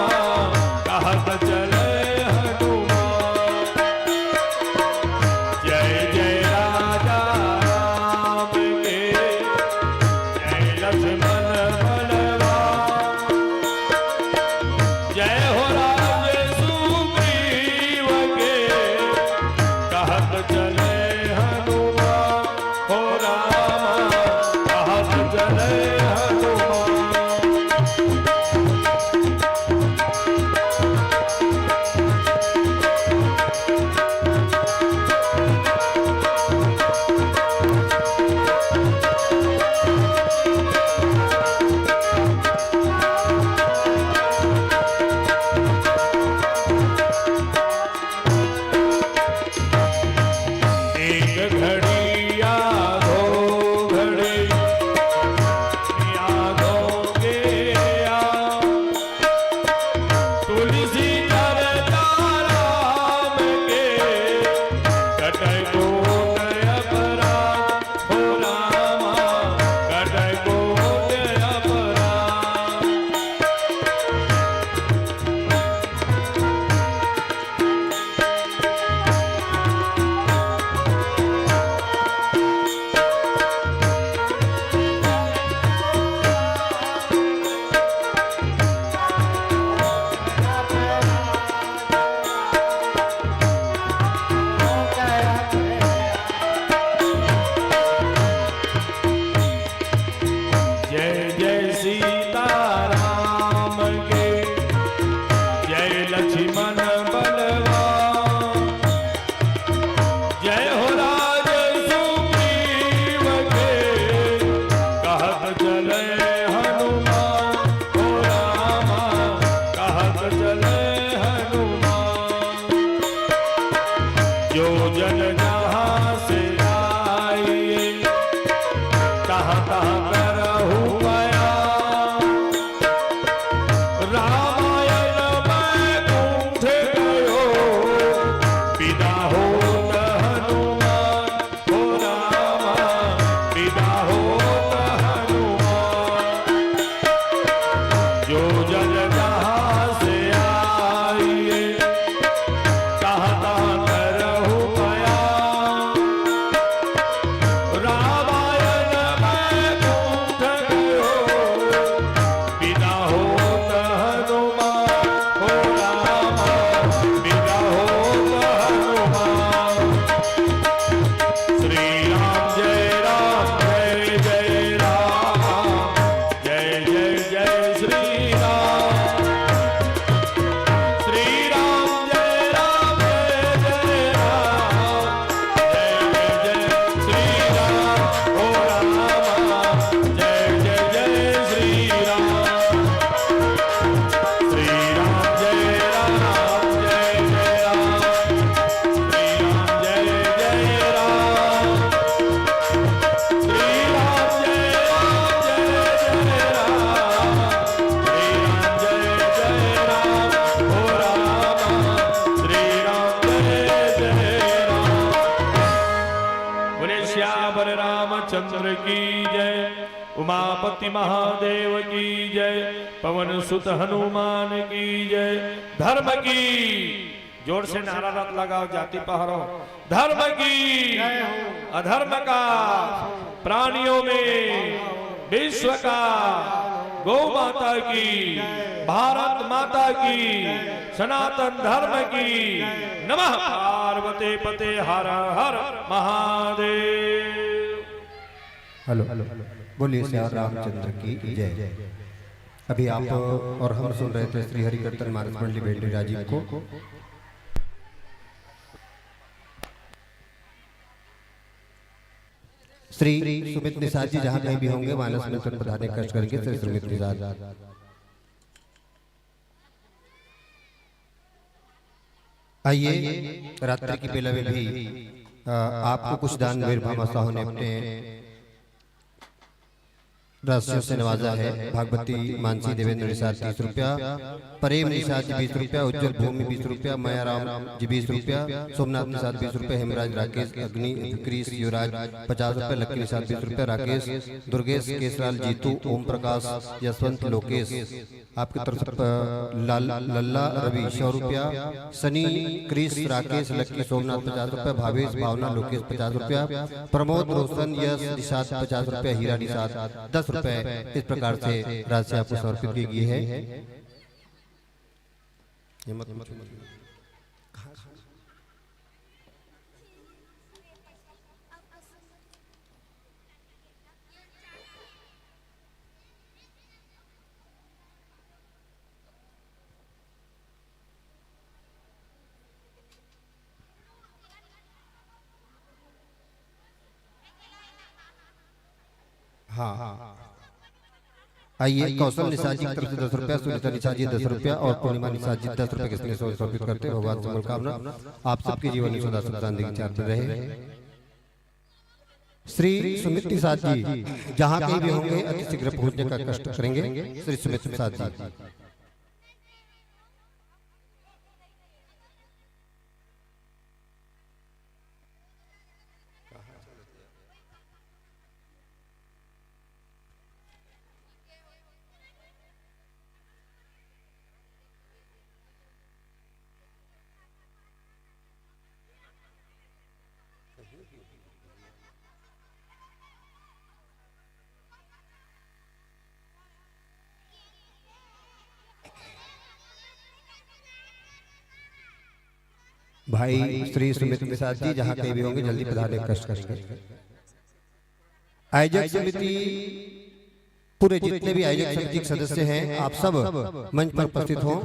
लक्ष्मण बलवा। जय हो राज सुग्रीव के, कहत चले हनुमान, हो रामा, कहत चले हनुमान। जो जन जहाँ से आइए, तहाँ तहाँ करहु मया। रामायण बैकुंठ गयो, विदा होत हनुमान। हो रामा, विदा होत हनुमान। जो जन जहाँ से आइए, तहाँ तहाँ करहु मया। रामायण बैकुंठ गयो, विदा होत हनुमान। हो रामा, विदा होत हनुमान। श्री राम जय राम जय जय राम। जय जय जय श्री राम। श्री राम जय राम जय जय राम। जय जय जय श्री राम। हो रामा, जय जय जय श्री राम। श्री राम जय राम जय जय राम। श्री राम जय जय राम। श्री राम जय राम जय जय राम। श्री राम जय जय राम। हो रामा, श्री राम जय जय राम। बोले सियावर रामचंद्र की जय, उमापति महादेव की जय, पवन सुत हनुमान की जय। धर्म की, जोर से नारा रत लगाओ, जाति पहरो। धर्म की, जय हो। अधर्म का, प्राणियों में, विश्व का, गौ माता की, जय। भारत माता की, जय। सनातन धर्म की, जय। नमः पार्वती पते हर हर महादेव। हेलो, बोलिए सियावर रामचंद्र की जय। अभी आप और हम सुन रहे थे श्री हरि कीर्तन मानस मंडली भेंडी राजीव को। श्री सुमित निषाद जी जहाँ कहीं भी होंगे, मानस मंच पर पधारने का कष्ट करेंगे। श्री सुमित निषाद, आइए, रात्रि की बेला में भी, अ, आपको कुछ दान वीर भामा साहू ने अपने राशियों से नवाजा है। भागवती मानसी देवेंद्र निषाद तीस रुपया, प्रेम निषाद जी बीस रुपया, उज्जवल भूमि बीस रुपया, मायाराम जी बीस रुपया, सोमनाथ निषाद बीस रुपया, हेमराज राकेश अग्नि क्रिस युवराज पचास रुपया, लक्की निषाद बीस रुपया, राकेश दुर्गेश केसलाल जीतू ओम प्रकाश यशवंत लोकेश आपकी तरफ से प-, लाल-, लल्ला रवि सौ रुपया, सनी क्रिस राकेश लक्की सोमनाथ पचास रुपया, भावेश भावना लोकेश पचास रुपया, प्रमोद रोशन यश निषाद पचास रुपया, हीरा निषाद दस रुपये। इस प्रकार से राशि आपको समर्पित की गई है। ये मत पूछो। हाँ, आइए, कौशल निषाद जी की तरफ से दस रुपया, सुनीता निषाद जी दस रुपया और पूर्णिमा निषाद जी दस रुपया के स्नेह से समर्पित करते हैं। भगवान से मनोकामना, आप सबके जीवन में सदा सुख शांति की चार रहे। श्री सुमित निषाद जी जहाँ कहीं भी होंगे, अति शीघ्र पहुँचने का कष्ट करेंगे। श्री सुमित निषाद जी। भाई श्री सुमित निषाद जी जहाँ कहीं भी होंगे, जल्दी पधारने का कष्ट करेंगे। आयोजक समिति, पूरे जितने भी आयोजक समिति के सदस्य हैं, आप सब मंच पर उपस्थित हों।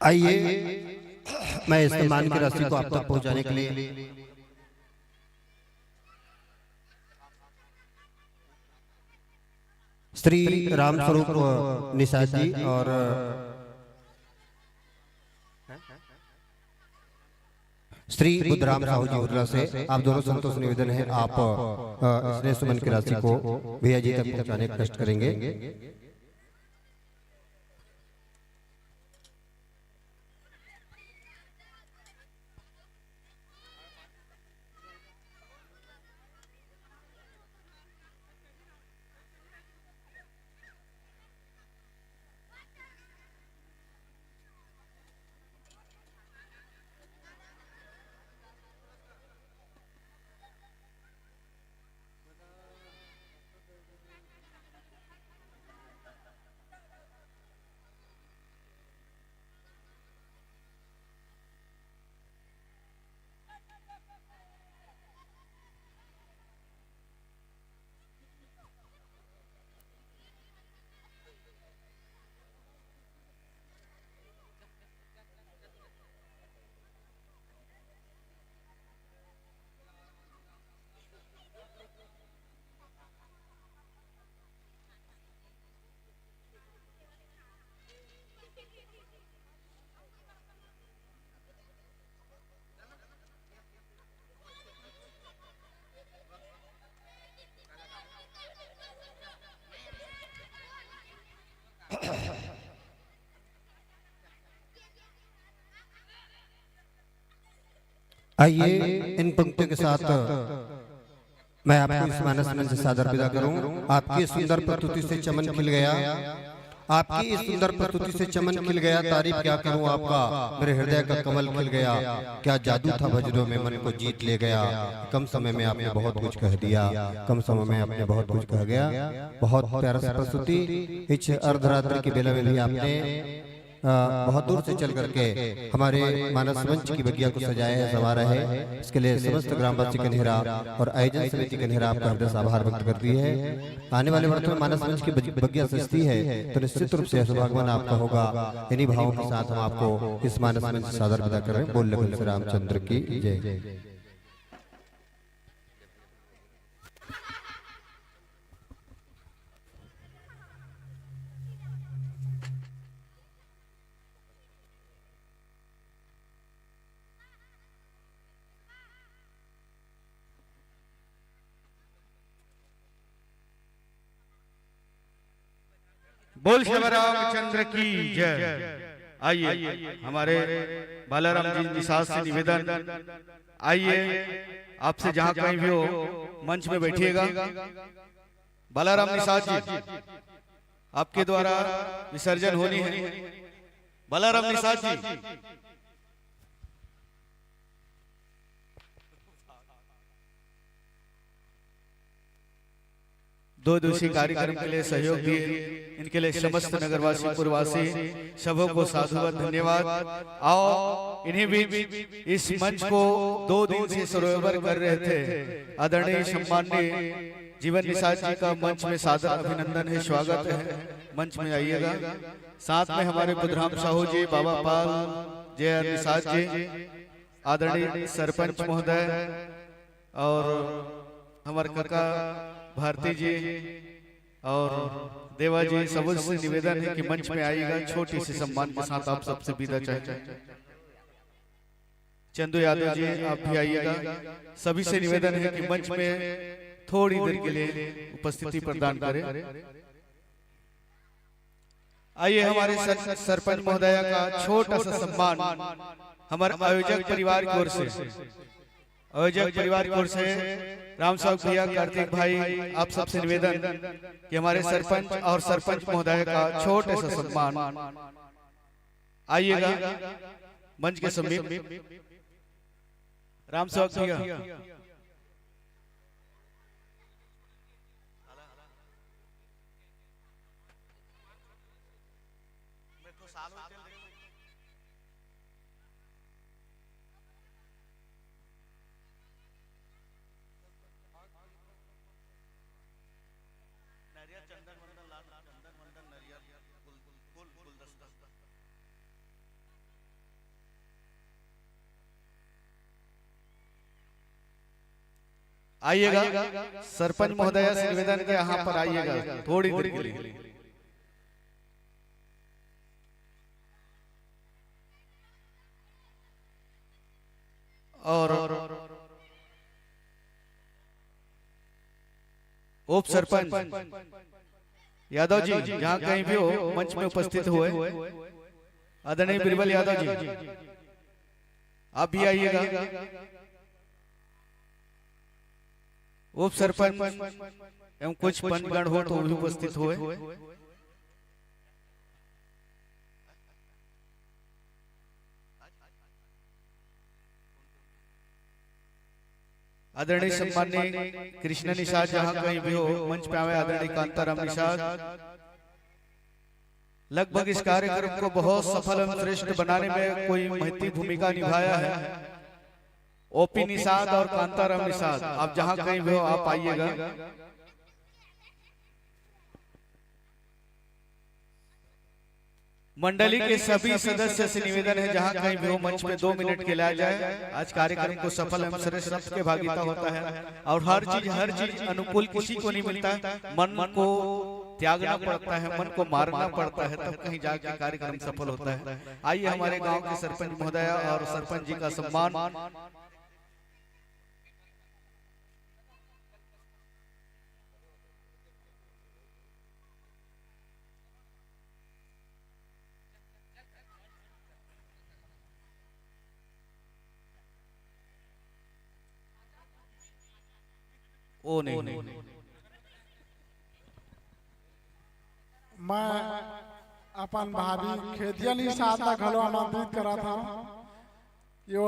आइए, मैं इस सम्मान की राशि को आप तक पहुंचाने के लिए श्री रामस्वरूप निषाद जी और श्री बुधराम साहू जी उर्ला से आप दोनों संतों से निवेदन है, आप, अ, स्नेह सुमन की राशि को भैया जी तक पहुंचाने का कष्ट करेंगे। आइए, इन पंक्तियों के साथ मैं आपको इस मानस मंच से सादर विदा करूं। आपकी इस सुंदर प्रस्तुति से चमन खिल गया, आपकी इस सुंदर प्रस्तुति से चमन खिल गया। तारीफ क्या करूं आपका, मेरे हृदय का कमल खिल गया। क्या जादू था भजनों में, मन को जीत ले गया। कम समय में आपने बहुत कुछ कह दिया, कम समय में आपने बहुत कुछ कह गया। बहुत प्यारा सा प्रस्तुति। इस अर्धरात्रि की बेला में भी आपने अ, बहुत दूर से चल करके हमारे मानस मंच की बगिया को सजाया है, संवारा है। इसके लिए समस्त ग्रामवासी कन्हेरा और आयोजन समिति कन्हेरा आपका हृदय से आभार व्यक्त करती है। आने वाले वर्षों में मानस मंच की बग-, बगिया सजती है तो निश्चित रूप से सौभाग्यवान आपका होगा। इन्हीं भावों के साथ हम आपको इस मानस मंच से सादर विदा कर रहे हैं। बोल लखन श्री रामचंद्र की जय। बोल श्री रामचंद्र की जय। आइए, हमारे बालाराम जी निषाद से निवेदन, आइए, आपसे जहां कहीं भी हो, मंच में बैठिएगा। बालाराम निषाद जी, आपके द्वारा विसर्जन होनी है। बालाराम निषाद जी, दो दिवसीय कार्यक्रम के लिए सहयोग दिए, इनके लिए समस्त नगरवासी, पुरवासी, सबों को साधुवाद, धन्यवाद। आओ, इन्हीं बीच इस मंच को दो दिन से सरोवर कर रहे थे आदरणीय सम्माननीय जीवन निषाद जी का मंच में सादर अभिनंदन है, स्वागत है, मंच में आइएगा। साथ में हमारे बुधराम साहू जी, बाबा पाल, जे आर निषाद जी, आदरणीय सरपंच महोदय और हमारे काका भारती जी और देवा जी, सबसे निवेदन है कि मंच में आइएगा, छोटी सी सम्मान के साथ आप सबसे विदा चाहेंगे। चंदू यादव जी, आप भी आइएगा। सभी से निवेदन है कि मंच में थोड़ी देर के लिए उपस्थिति प्रदान करें। आइए, हमारे सर-, सरपंच महोदया का छोटा सा सम्मान हमारे आयोजक परिवार की ओर से, आयोजक परिवार की ओर से राम साहब भैया, कार्तिक भाई, आप सबसे निवेदन कि हमारे सरपंच और सरपंच महोदया का छोटा सा सम्मान। आइएगा मंच के समीप। राम सेवक भैया। नरियर, चंदन वंदन, लाल चंदन वंदन, नरियर, गुल, गुल, गुल, गुल। आइएगा, सरपंच महोदय से निवेदन के यहाँ पर आइएगा थोड़ी देर के लिए। और उप सरपंच यादव जी, जहाँ कहीं भी हो, मंच में उपस्थित हुए, आदरणीय बीरबल यादव जी, आप भी आइएगा। उप सरपंच एवं कुछ पंचगण हो तो वो भी उपस्थित हुए। आदरणीय सम्माननीय कृष्ण निषाद जहाँ कहीं भी हो, मंच पे आवे। आदरणीय कांताराम निषाद, लगभग इस कार्यक्रम को बहुत सफल एवं श्रेष्ठ बनाने में कोई महती भूमिका निभाया है। ओपी निषाद और कांताराम निषाद, आप जहाँ कहीं भी हो, आप आइएगा। मंडली के सभी सदस्य से निवेदन है, जहाँ कहीं भी हो, मंच पे दो मिनट के लिए आ जाए। आज कार्यक्रम को सफल एवं श्रेष्ठ सबके भागीदार होता है और हर चीज, हर चीज अनुकूल किसी को नहीं मिलता है। मन को त्यागना पड़ता है, मन को मारना पड़ता है, तब कहीं जाके कार्यक्रम सफल होता है। आइए, हमारे गांव के सरपंच महोदय और सरपंच जी का सम्मान। ओ नहीं, नहीं। मैं अपन भाभी खेतिया निषाद ला घलो आमंत्रित करत हंव, यो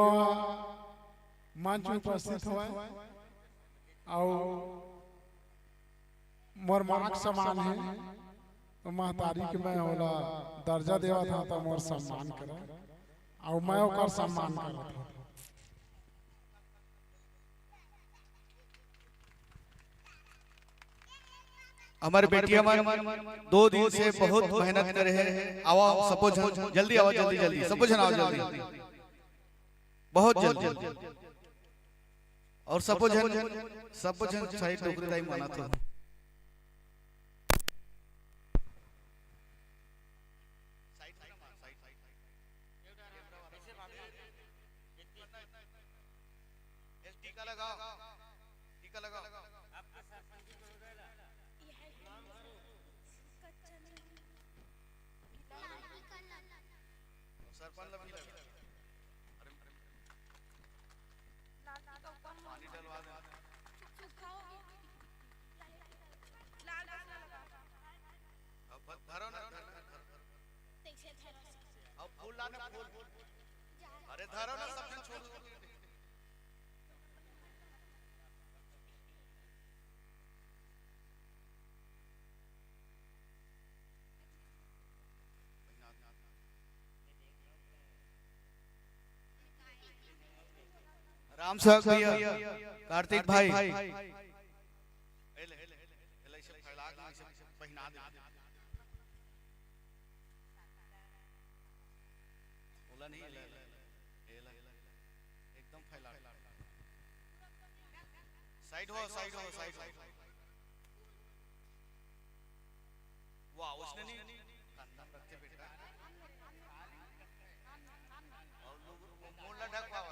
मंच में उपस्थित होवय। अउ मोर माँ के समान हे, तो महतारी के मैं ओला दर्जा देवत हंव, तो मोर सम्मान करे, अउ मैं ओकर सम्मान करत हंव। हमर बेटिया मन दो दिन से बहुत मेहनत करे हे। आवा सबो झन, जल्दी आवा, जल्दी, जल्दी, सबो झन आवा, जल्दी, बहुत जल्दी। और सबो झन, सबो झन साइड डोकरी दाई मानत हो। टीका लगाओ, टीका लगाओ। सरपंच ला भी लगा। अरे, पानी डलवा दे। अब धरो ना, धरो ना, धरो। अब फूल लाना, फूल। अरे धरो ना, सब झन छोड़ दो। राम सेवक भैया, कार्तिक भाई, एला ऐसे फैला के ऐसे पहिना दे। ओला नहीं, एला, एला, एला, एकदम फैला। साइड हो, साइड हो, साइड हो। वाह, उसने नहीं, कंधा में रखते बेटा। और लोग वो मुंह ना ढकवावा।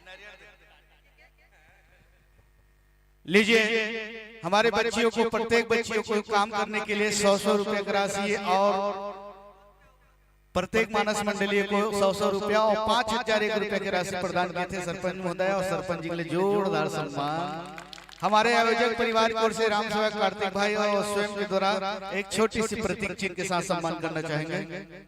नारियल दे। लीजिए, हमारे बच्चियों को, प्रत्येक बच्चियों को काम करने के लिए सौ सौ रुपए की राशि और प्रत्येक मानस मंडली को सौ सौ रुपया और पाँच हजार एक रुपया की राशि प्रदान किए थे सरपंच महोदय और सरपंच जी के लिए जोरदार सम्मान। हमारे आयोजक परिवार की ओर से राम सेवक कार्तिक भाई और स्वयं के द्वारा एक छोटी सी प्रतीक चिन्ह के साथ सम्मान करना चाहेंगे।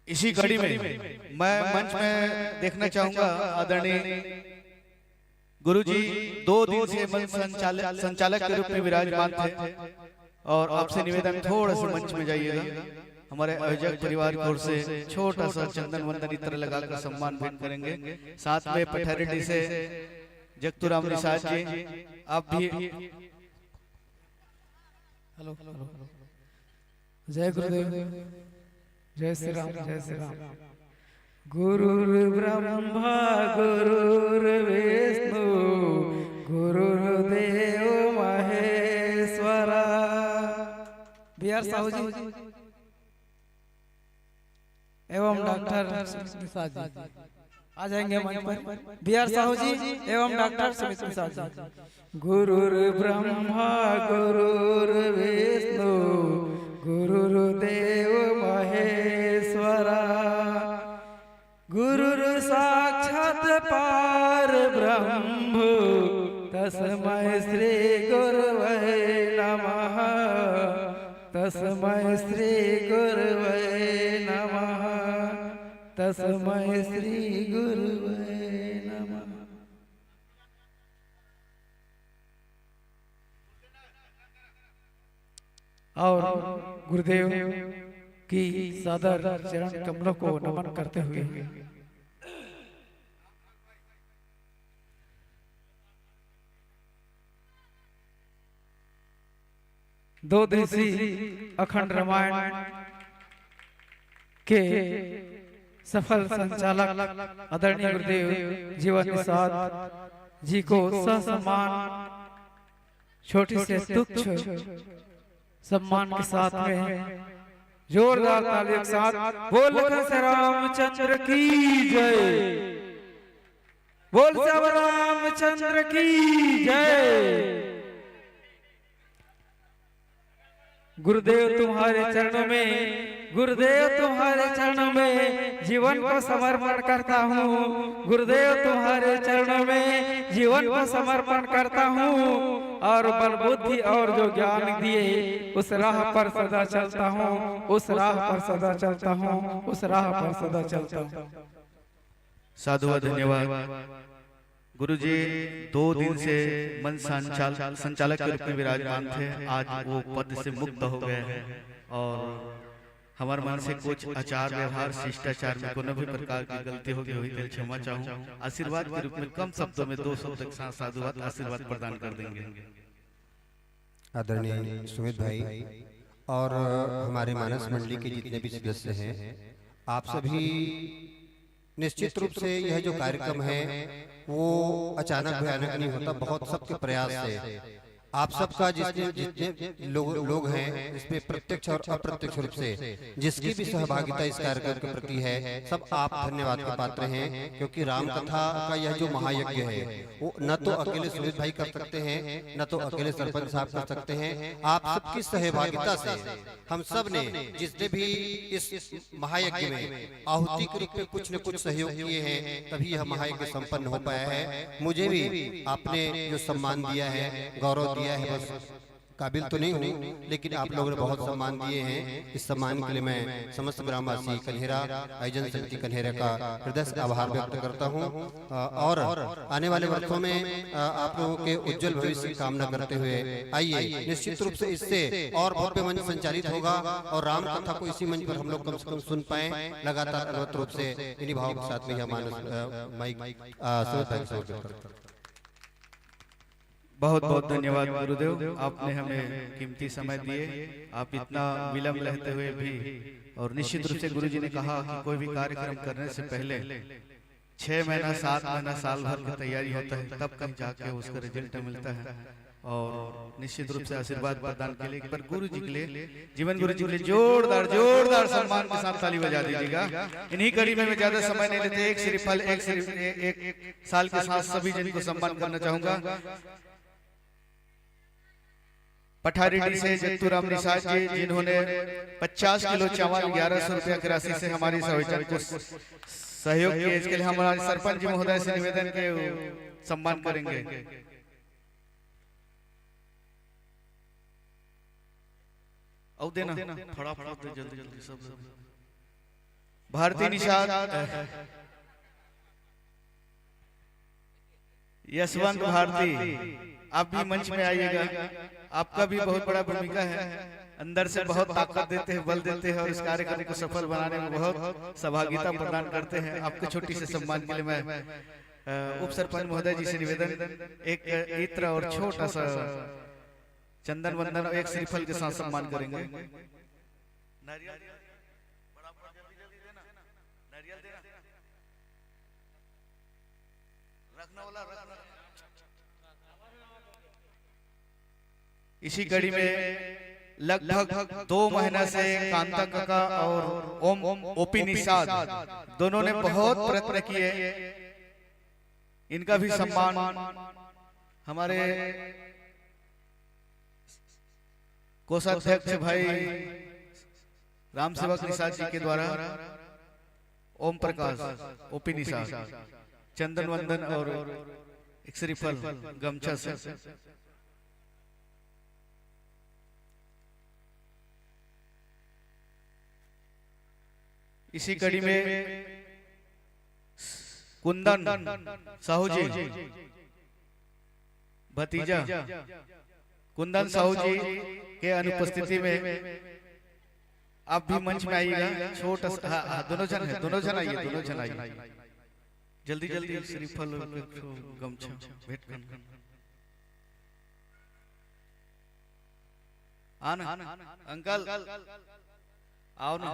इसी कड़ी में मैं मंच में देखना चाहूंगा आदरणीय गुरुजी, दो दिन से मंच संचालक संचालक के रूप में विराजमान थे, और आपसे निवेदन, थोड़ा सा मंच में जाइएगा। हमारे आयोजक परिवार की ओर से छोटा सा चंदन वंदन इत्र लगाकर सम्मान भेंट करेंगे। साथ में पठारेड्डी से जगतुराम निषाद जी, आप भी। Hello, hello. जय गुरुदेव, जय श्री राम, जय श्री राम। गुरुर्ब्रह्मा गुरुर्विष्णु गुरुर्देव महेश्वरा। बी आर साहू जी एवं डॉक्टर सुमित निषाद जी आ जाएंगे मंच पर। बी आर साहू जी एवं डॉक्टर सुमित निषाद जी। गुरुर्ब्रह्मा गुरुर्विष्णु गुरुर्देव महेश्वरा। गुरुर्साक्षात् परब्रह्म तस्मै श्री गुरवे नमः। तस्मै श्री गुरवे नमः। तस्मै श्री गुरवे नमः। और गुरुदेव की सादर चरण कमलों को नमन करते हुए दो दिवसीय अखंड रामायण के सफल संचालक आदरणीय गुरुदेव जीवन निषाद जी को ससम्मान छोटी से तुच्छ सम्मान के साथ में जोरदार तालियों के साथ बोल श्री रामचंद्र की जय, बोल श्री रामचंद्र की जय। गुरुदेव तुम्हारे चरणों में, गुरुदेव तुम्हारे चरणों में जीवन को समर्पण करता हूँ। गुरुदेव तुम्हारे चरणों में जीवन को समर्पण करता हूँ, और बल बुद्धि और जो ज्ञान दिए उस राह पर सदा चलता हूँ, उस राह पर सदा चलता हूँ, उस राह पर सदा चलता हूँ। साधुवाद, धन्यवाद। गुरुजी दो दिन से मंच संचाल संचालक के रूप में विराजमान थे, आज वो पद से मुक्त हो गए हैं और हमर मन से कुछ आचार व्यवहार शिष्टाचार में कोनो भी प्रकार की गलती होगे होही तेला क्षमा चाहूँ। आशीर्वाद के रूप में कम शब्दों में दो शब्द के साथ साधुवाद आशीर्वाद प्रदान कर देंगे। आदरणीय सुमित भाई और हमारे मानस मंडली के जितने भी सदस्य हैं, आप सभी निश्चित रूप से यह जो कार्यक्रम है वो अचानक भयानक नहीं होता, बहुत सबके प्रयास से आप सबका जितने जितने लोग लोग हैं इसमें प्रत्यक्ष और अप्रत्यक्ष रूप से जिसकी भी सहभागिता इस कार्यक्रम के प्रति है, सब आप धन्यवाद के पात्र हैं, क्योंकि राम कथा का यह जो महायज्ञ है वो न तो अकेले सुमित भाई कर सकते हैं, न तो अकेले सरपंच साहब कर सकते हैं। आप सबकी सहभागिता से हम सब ने जितने भी इस महायज्ञ में आहुति के रूप में कुछ न कुछ सहयोग किए हैं, तभी यह महायज्ञ संपन्न हो पाया है। मुझे भी आपने जो सम्मान दिया है, गौरव दिया है, बस काबिल तो नहीं हूँ, लेकिन आप लोगों ने बहुत सम्मान दिए हैं। इस सम्मान के लिए मैं समस्त ग्रामवासी कन्हेरा, आयोजन समिति कन्हेरा का हृदय से आभार व्यक्त करता हूँ। अ, और आने वाले वर्षों में अ, आप लोगों के उज्जवल भविष्य की कामना करते हुए आइए, निश्चित रूप से इससे और भव्य मंच संचालित होगा और राम कथा को इसी मंच पर हम लोग कम से कम सुन पाए। लगातार अनवरत रूप से इन्हीं भावों के साथ में यह मानस अ, माइक अ, सुमित भाई को समर्पित करता हूँ। बहुत बहुत धन्यवाद गुरुदेव, आपने हमें कीमती समय दिए। आप इतना विलंब रहते हुए भी, और निश्चित रूप से गुरुजी ने कहा कि कोई भी कार्यक्रम करने से पहले छह महीना, सात महीना, साल भर की तैयारी होता है, तब कहीं जाके उसका रिजल्ट मिलता है। और निश्चित रूप से आशीर्वाद प्रदान के लिए एक बार गुरु जी के लिए, जीवन गुरु जी के लिए जोरदार जोरदार सम्मान के साथ ताली बजा दीजिएगा। इन्हीं कड़ी में मैं ज्यादा समय नहीं लेते, एक श्रीफल, एक श्री एक, एक साल के साथ सभी जन को सम्मान करना चाहूंगा। पठारेडी से जत्तूराम निषाद जी, जिन्होंने पचास किलो चावल ग्यारह सौ रुपया की राशि से हमारे इस आयोजन को सहयोग किया, इसके लिए हमारे सरपंच जी महोदय से निवेदन के सम्मान करेंगे। आओ देना, फटाफट दे, जल्दी जल्दी सब। भारती निषाद, यशवंत भारती, आप भी मंच में आइएगा। आपका भी बहुत बड़ा भूमिका है। अंदर से बहुत ताकत देते हैं, बल देते हैं और इस कार्यक्रम को सफल बनाने में बहुत सहभागिता प्रदान करते हैं। आपके छोटी से सम्मान के लिए मैं, अ, उप सरपंच महोदय जी से निवेदन, एक इत्र और छोटा सा चंदन वंदन और एक श्रीफल के साथ सम्मान करेंगे। नारियल, बड़ा, बड़ा, जल्दी, जल्दी देना। नारियल देना। रखने वाला, रखने वाला। इसी कड़ी में लगभग दो महीना से कांता काका और ओम, ओपी निषाद दोनों ने बहुत प्रयत्न किए। इनका भी सम्मान हमारे कोषाध्यक्ष भाई रामसेवक निषाद जी के द्वारा ओम प्रकाश, ओपी निषाद, चंदन वंदन और एक श्रीफल गमछा से। इसी कड़ी में कुंदन साहू जी, भतीजा कुंदन साहू जी के अनुपस्थिति में आप भी मंच में आइएगा। छोटा सा, हाँ, हाँ, दोनों जन है, दोनों जन आइए, दोनों जन आइए। जल्दी, जल्दी श्रीफल, गमछा भेंट करना। आना, अंकल, आओ ना।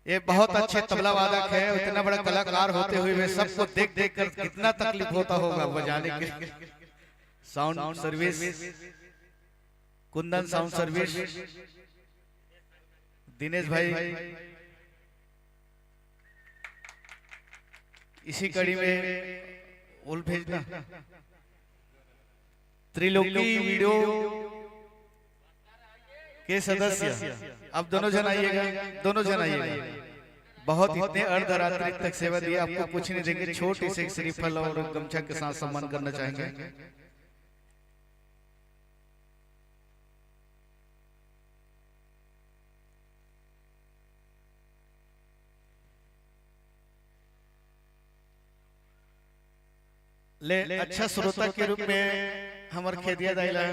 ये बहुत अच्छे तबला वादक है, इतना बड़ा कलाकार होते हुए वे सबको देख देख कर कितना तकलीफ होता होगा बजाने के। Sound service, Kundan sound service, Dinesh भाई, इसी कड़ी में उल भेजना। त्रिलोकी वीडियो के सदस्य, अब दोनों जन आइएगा, दोनों जन आइएगा। बहुत इतने अर्धरात्रि तक सेवा दी, आपको कुछ नहीं देंगे, छोटे से एक श्रीफल और गमछा के साथ सम्मान करना चाहेंगे। ले अच्छा श्रोता के रूप में हमर खेदिया दाई ला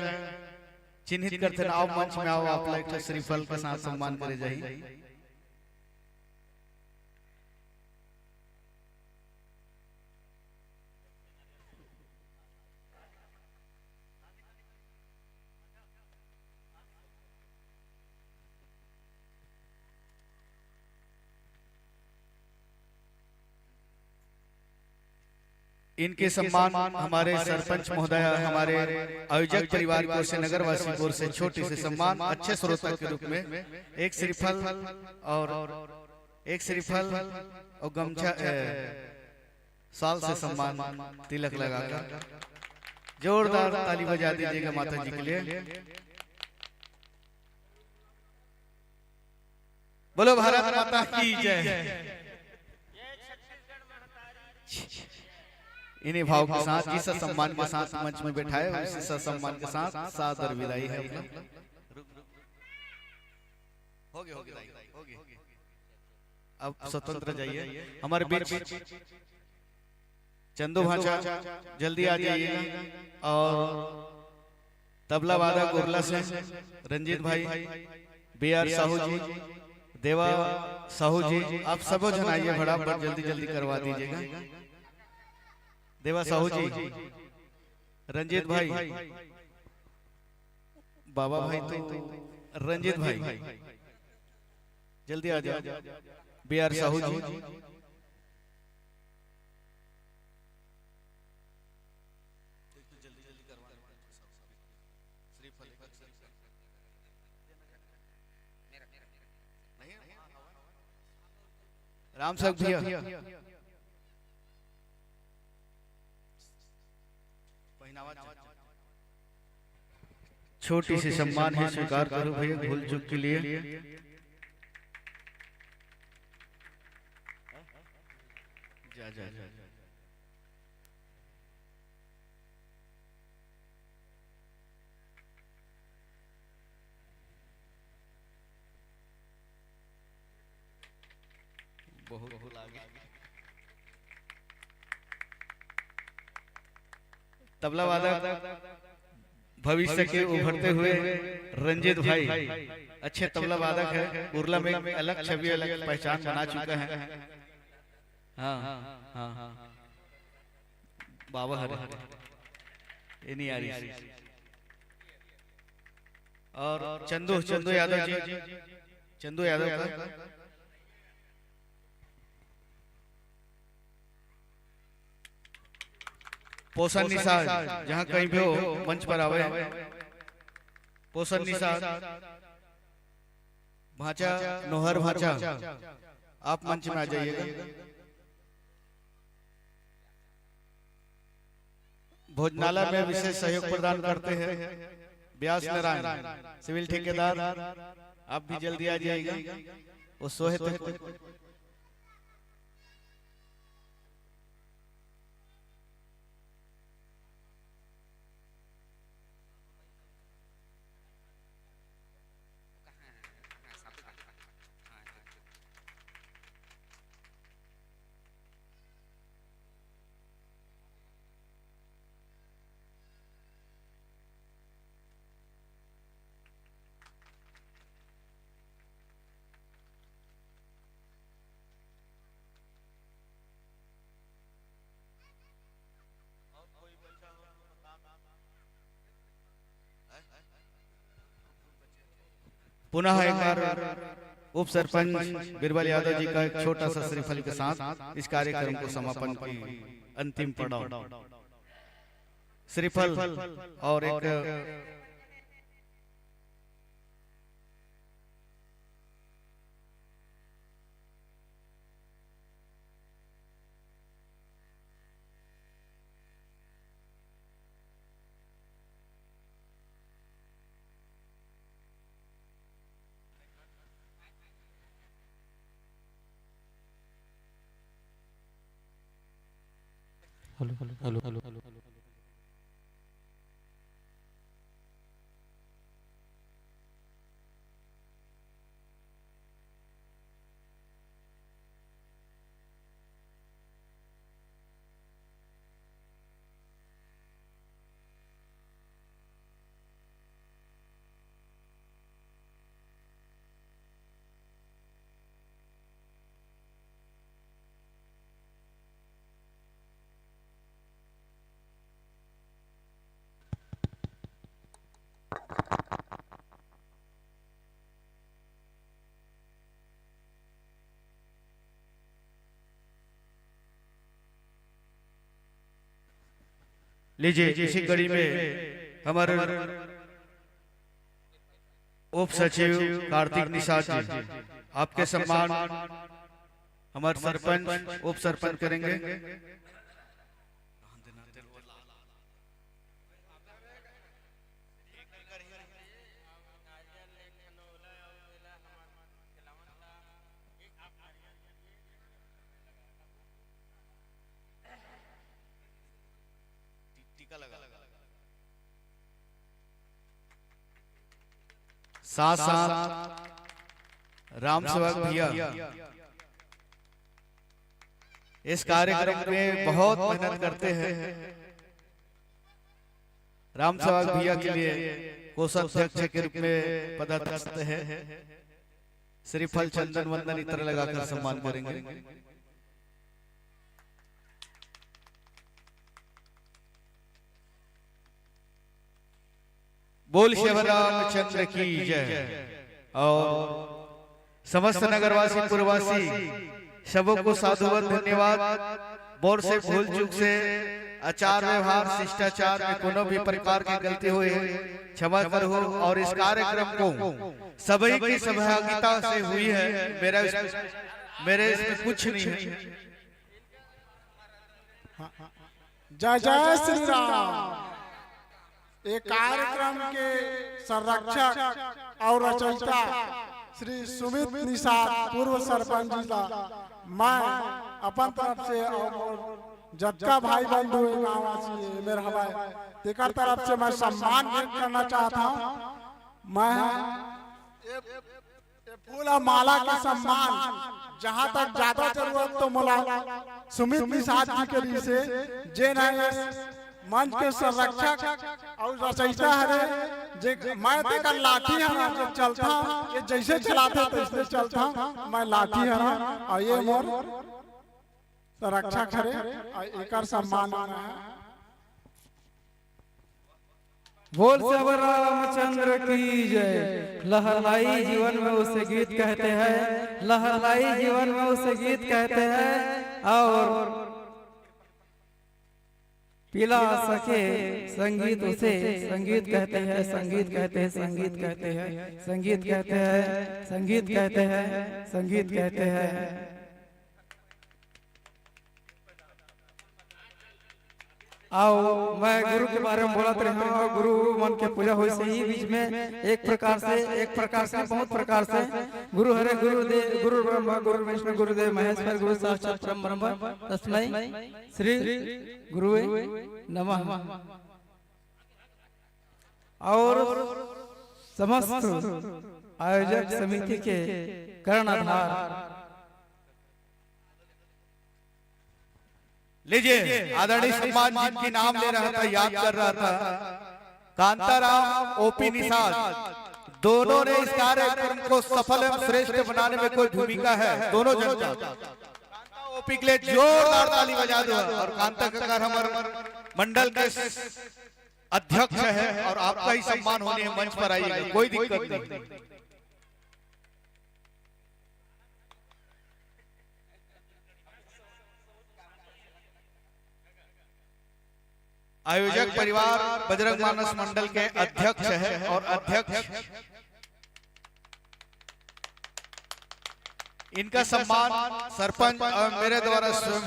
चिन्हित करथे ना, आओ मंच में आओ, आप ला एक ठो श्रीफल के साथ सम्मान करे जाही। इनके सम्मान हमारे सरपंच महोदय, हमारे आयोजक परिवार की ओर से, नगरवासी की ओर से छोटी से सम्मान, अच्छे श्रोता के रूप में एक श्रीफल और एक श्रीफल और गमछा, ए, साल से सम्मान तिलक लगाकर जोरदार ताली बजा दीजिएगा माता जी के लिए। बोलो भारत माता की जय। इन्हीं भाव के साथ, जिस सम्मान के साथ मंच में बैठाए, उसी सम्मान के साथ सादर विदाई है अपना। हो गया, हो गया, हो गया। अब स्वतंत्र जाइए। हमारे बीच चंदू भांचा जल्दी आ जाइएगा। और तबला वादक उर्ला से रंजीत भाई, बी आर साहू जी, देवा साहू जी, आप सबो जन आइए, फटाफट जल्दी जल्दी करवा दीजिएगा। देवा साहू जी, रंजीत भाई, बाबा भाई तो रंजीत भाई, जल्दी आ जाओ। बी आर साहू जी, राम साहब भैया, छोटी सी सम्मान है, स्वीकार करो भैया, भूल चूक के लिए। जा, जा, जा। बहुत भुला गे। तबला वादक, भविष्य के उभरते हुए रंजीत भाई, अच्छे तबला वादक है। उरला में एक अलग छवि, अलग पहचान बना चुका है। हाँ, हाँ, हाँ। बाबा हरे, ये नहीं आ रही। और चंदू, चंदू यादव जी, चंदू यादव का पोषण निषाद, जहाँ कहीं भी हो, मंच पर आवे। पोषण निषाद, भांचा, नोहर भांचा, आप मंच में आ जाइएगा। भोजनालय में विशेष सहयोग प्रदान करते हैं व्यास नारायण, सिविल ठेकेदार, आप भी जल्दी आ जाइएगा। वो सोए थे। पुनः एक बार उप सरपंच बीरबल यादव जी का एक छोटा सा श्रीफल के साथ इस कार्यक्रम को समापन की अंतिम पड़ाव। श्रीफल और एक hello, hello, hello, hello, hello. लीजिए, इसी कड़ी में हमारे उप सचिव कार्तिक निषाद जी, आपके सम्मान हमारे सरपंच, उप सरपंच करेंगे। टीका लगा। साथ साथ राम सेवक भैया इस कार्यक्रम में बहुत मेहनत करते हैं। राम सेवक भैया के लिए कोषाध्यक्ष के रूप में पदस्थ है। श्रीफल, चंदन, वंदन इत्र लगाकर सम्मान करेंगे। बोल श्री रामचंद्र की जय। और समस्त नगरवासी, पुरवासी, सबों को साधुवाद, धन्यवाद। मोर से भूल चूक से, आचार व्यवहार, शिष्टाचार में कोनो भी प्रकार की गलती हुई है, क्षमा करो। और इस कार्यक्रम को सभी की सहभागिता से हुई है, मेरा इस, मेरे इसमें कुछ नहीं है। हाँ, हाँ। जय जय श्री राम। ये कार्यक्रम के संरक्षक और रचयिता श्री सुमित निषाद, पूर्व सरपंच जी ला मैं अपन तरफ से और जतका भाई बंधु हे, गाँववासी हे, मेर हवय, तेकर तरफ से मैं सम्मान व्यक्त करना चाहत हूँ। मैं ये, ये फूल अउ माला के सम्मान, जहाँ तक ज्यादा जरूरत तो मोला सुमित निषाद जी के रहिसे, जेन ह मंच के संरक्षक अउ रचयिता हरे, जे मैं तेकर लाठी हरंव, जे चलथंव, ये जइसे चलाथे तइसने चलथंव, मैं लाठी हरंव अउ ये मोर संरक्षक हरे अउ एकर सम्मान करना हे। बोल सियावर रामचंद्र की जय। लहराई जीवन में उसे गीत कहते हैं, लहराई जीवन में उसे गीत कहते हैं। और पीला सके संगीत उसे संगीत कहते हैं, संगीत कहते हैं, संगीत कहते हैं, संगीत कहते हैं, संगीत कहते हैं, संगीत कहते हैं। अउ मैं गुरु के बारे में बोलत रहे हंव, अउ गुरु मन के पूजा होइस हे बीच में, एक प्रकार से, एक प्रकार से, बहुत प्रकार से। गुरु हरे गुरुदेव, गुरु ब्रह्मा, गुरु विष्णु, गुरुदेव महेश्वर, गुरु साक्षात परम ब्रह्म, तस्मै श्री गुरुवे नमः। और समस्त आयोजक समिति के कर्णधार लीजिए, आदरणीय सम्मान जिनकी नाम ले रहा था, याद कर रहा था, कांताराम, ओपी निषाद, दोनों ने इस कार्यक्रम को सफल एवं श्रेष्ठ बनाने में कोई भूमिका है, दोनों जन का। कांता ओपी के लिए जोरदार ताली बजा दो। और कांता काका हमारे मंडल के अध्यक्ष है और आपका ही सम्मान होने है, मंच पर आइएगा, कोई दिक्कत नहीं। आयोजक परिवार बजरंग मानस मंडल के अध्यक्ष है और अध्यक्ष इनका सम्मान सरपंच और मेरे द्वारा स्वयं।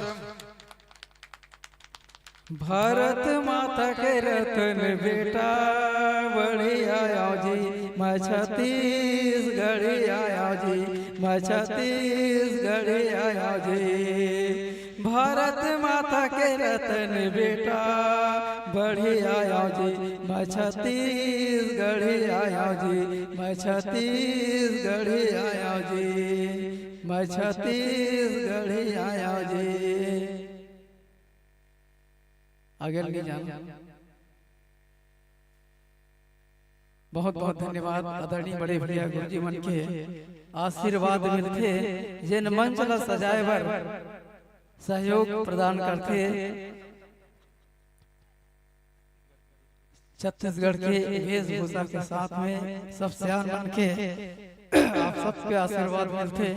भारत माता के रतन बेटा, बढ़िया आयो जी, मैं छत्तीसगढ़िया आयो जी, मैं छत्तीसगढ़िया आयो जी। भारत माता के रतन बेटा, बढ़िया आयो जी, मैं छत्तीसगढ़िया आयो जी, मैं छत्तीसगढ़िया आयो जी, मैं छत्तीसगढ़िया आयो जी। आगे नहीं जाना। बहुत बहुत धन्यवाद आदरणीय बड़े भैया गुरुजी मन के आशीर्वाद मिलथे, जेन मंच ला सजाए बर सहयोग प्रदान करथे। छत्तीसगढ़ के वेशभूषा के साथ में सब सियान मन के आप सबके आशीर्वाद मिलथे।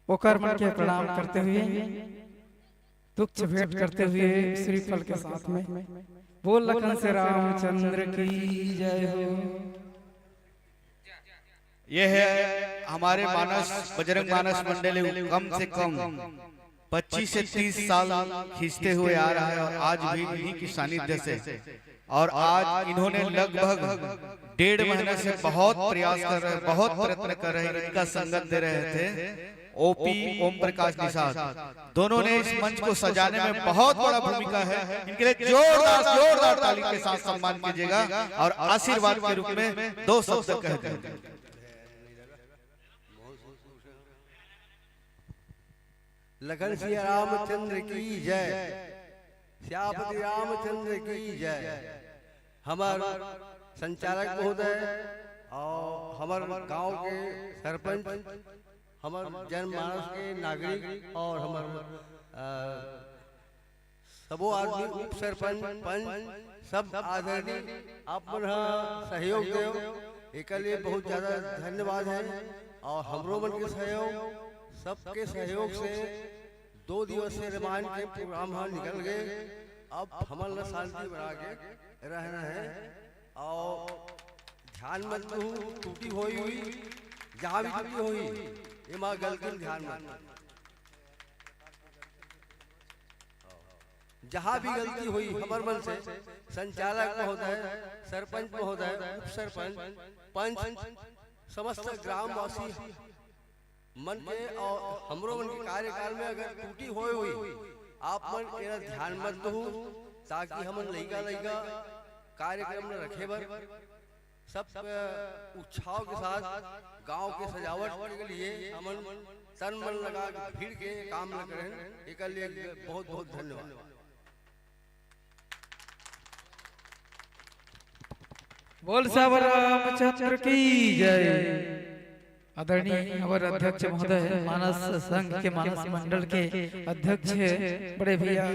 ओकर मन के प्रणाम करते हुए, तुच्छ भेंट करते हुए श्रीफल के साथ में बोल लखन से रामचंद्र की जय हो। ये है हमारे मानस, बजरंग मानस मंडली, कम से कम पच्चीस से तीस साल खींचते हुए आ रहा है और आज भी इन्हीं की सानिध्य से, और आज इन्होंने लगभग डेढ़ महीने से बहुत प्रयास कर रहे हैं, बहुत प्रयत्न कर रहे हैं, इनका संगत दे रहे थे ओपी ओम प्रकाश निषाद। दोनों ने इस मंच को सजाने में बहुत बड़ा भूमिका है। इनके लिए जोरदार, जोरदार ताली के साथ सम्मान कीजिएगा और आशीर्वाद के रूप में दो शब्द कह दें। लखन सिया रामचंद्र की जय, सियापति रामचंद्र की जय। हमर संचालक महोदय और हमर गांव के सरपंच, हमर जनमानस के नागरिक और हमर, अ, सबो आदमी, उप सरपंच, पंच, सब आदरणीय, आप मन ह सहयोग देव, एकर लिए बहुत ज्यादा धन्यवाद है। और हमरो मन के सहयोग, सबके सहयोग से दो दिवसीय रामायण के प्रोग्राम ह निकल गए। अब हमन ला शांति बना के रहना है। और ध्यान मत दहू, टूटी होई हुई, जहाँ भी टूटी होई, एमा गलती में ध्यान मत दहू। जहाँ भी गलती होई हमर मन से, संचालक महोदय, सरपंच महोदय, उप सरपंच, पंच, समस्त ग्रामवासी मन के और हमरो मन के कार्यकाल में अगर टूटी होए होई, आप मन एला ध्यान मत दहू, ताकि हमन लइका लइका कार्यक्रम ल रखे बर सब उत्साह के साथ गांव के सजावट के लिए हमन तन मन लगा के भिड़ के काम ल करेन। एकर लिए बहुत बहुत धन्यवाद। बोल सावर रामचंद्र की जय। आदरणीय हमारे अध्यक्ष महोदय, मानस संघ के, मानस मंडल के अध्यक्ष बड़े भैया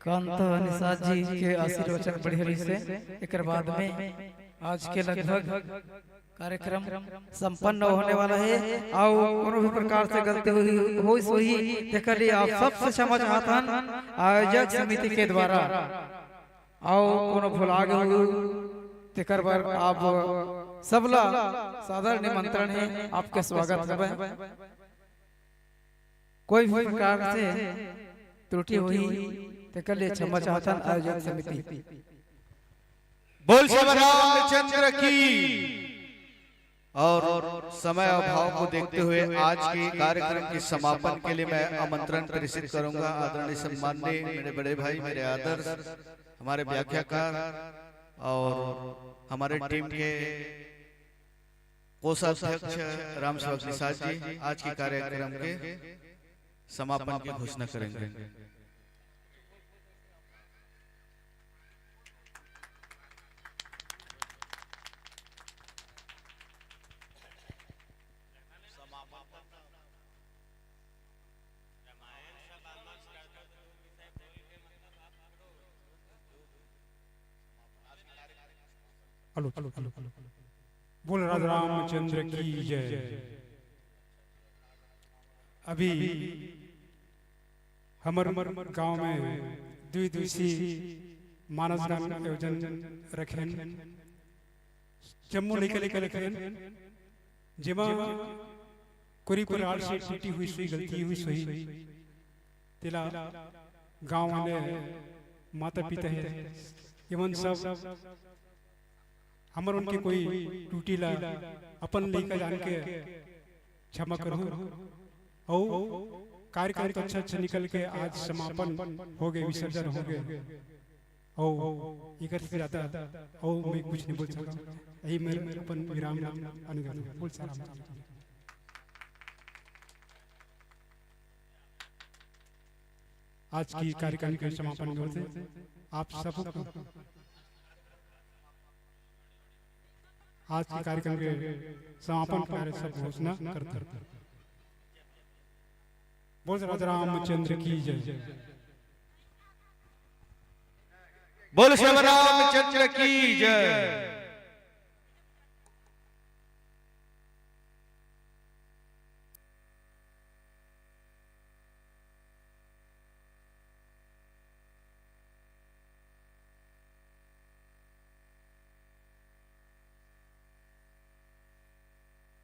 कांता निषाद जी के आशीर्वचन बढ़िया रहिसे। एकर बाद में आज के लगभग कार्यक्रम संपन्न होने वाला है। अउ कोनो भी प्रकार से गलती होइस होही, तेकर लिए आप सबसे क्षमा चाहथन आयोजक समिति के द्वारा। अउ कोनो भुला गे होही, तेकर बर आप सबला सादर निमंत्रण है, आपके स्वागत हवे। कोई भी प्रकार से त्रुटि होही, तेकर लिए क्षमा चाहथन आयोजक समिति। बोल श्री रामचंद्र की। और समय अभाव को देखते हुए आज के कार्यक्रम के समापन के लिए मैं आमंत्रण प्रेषित करूंगा आदरणीय सम्माननीय मेरे बड़े भाई, मेरे आदर्श, हमारे व्याख्याकार और हमारे टीम के कोषाध्यक्ष राम सेवक निषाद जी आज के कार्यक्रम के समापन की घोषणा करेंगे। Hello, hello, hello, hello. बोल राजा रामचंद्र की जय। अभी हमर गांव में दुई दिवसीय मानस गान आयोजन रखेन। जम्मो लइका लइका रखेन, जेमा कोरी कोरी आड़ से टूटी हुई सुई, गलती हुई सुई, तेला गांव वाले, माता पिता है, एमन सब हमर उनके कोई टूटी ला अपन लइका जान के क्षमा करहु। अउ कार्यक्रम तो अच्छा अच्छा निकल के आज समापन हो गए, विसर्जन हो गए। अउ एकर से ज्यादा अउ मैं कुछ नहीं बोल सकता। यही मैं अपन विराम अनुरोध बोल सारा। आज की कार्यक्रम के समापन में होते आप सबको आज के कार्यक्रम के समापन कार्य सब घोषणा करते हैं। बोल राजा रामचंद्र की जय। बोल श्री रामचंद्र की जय।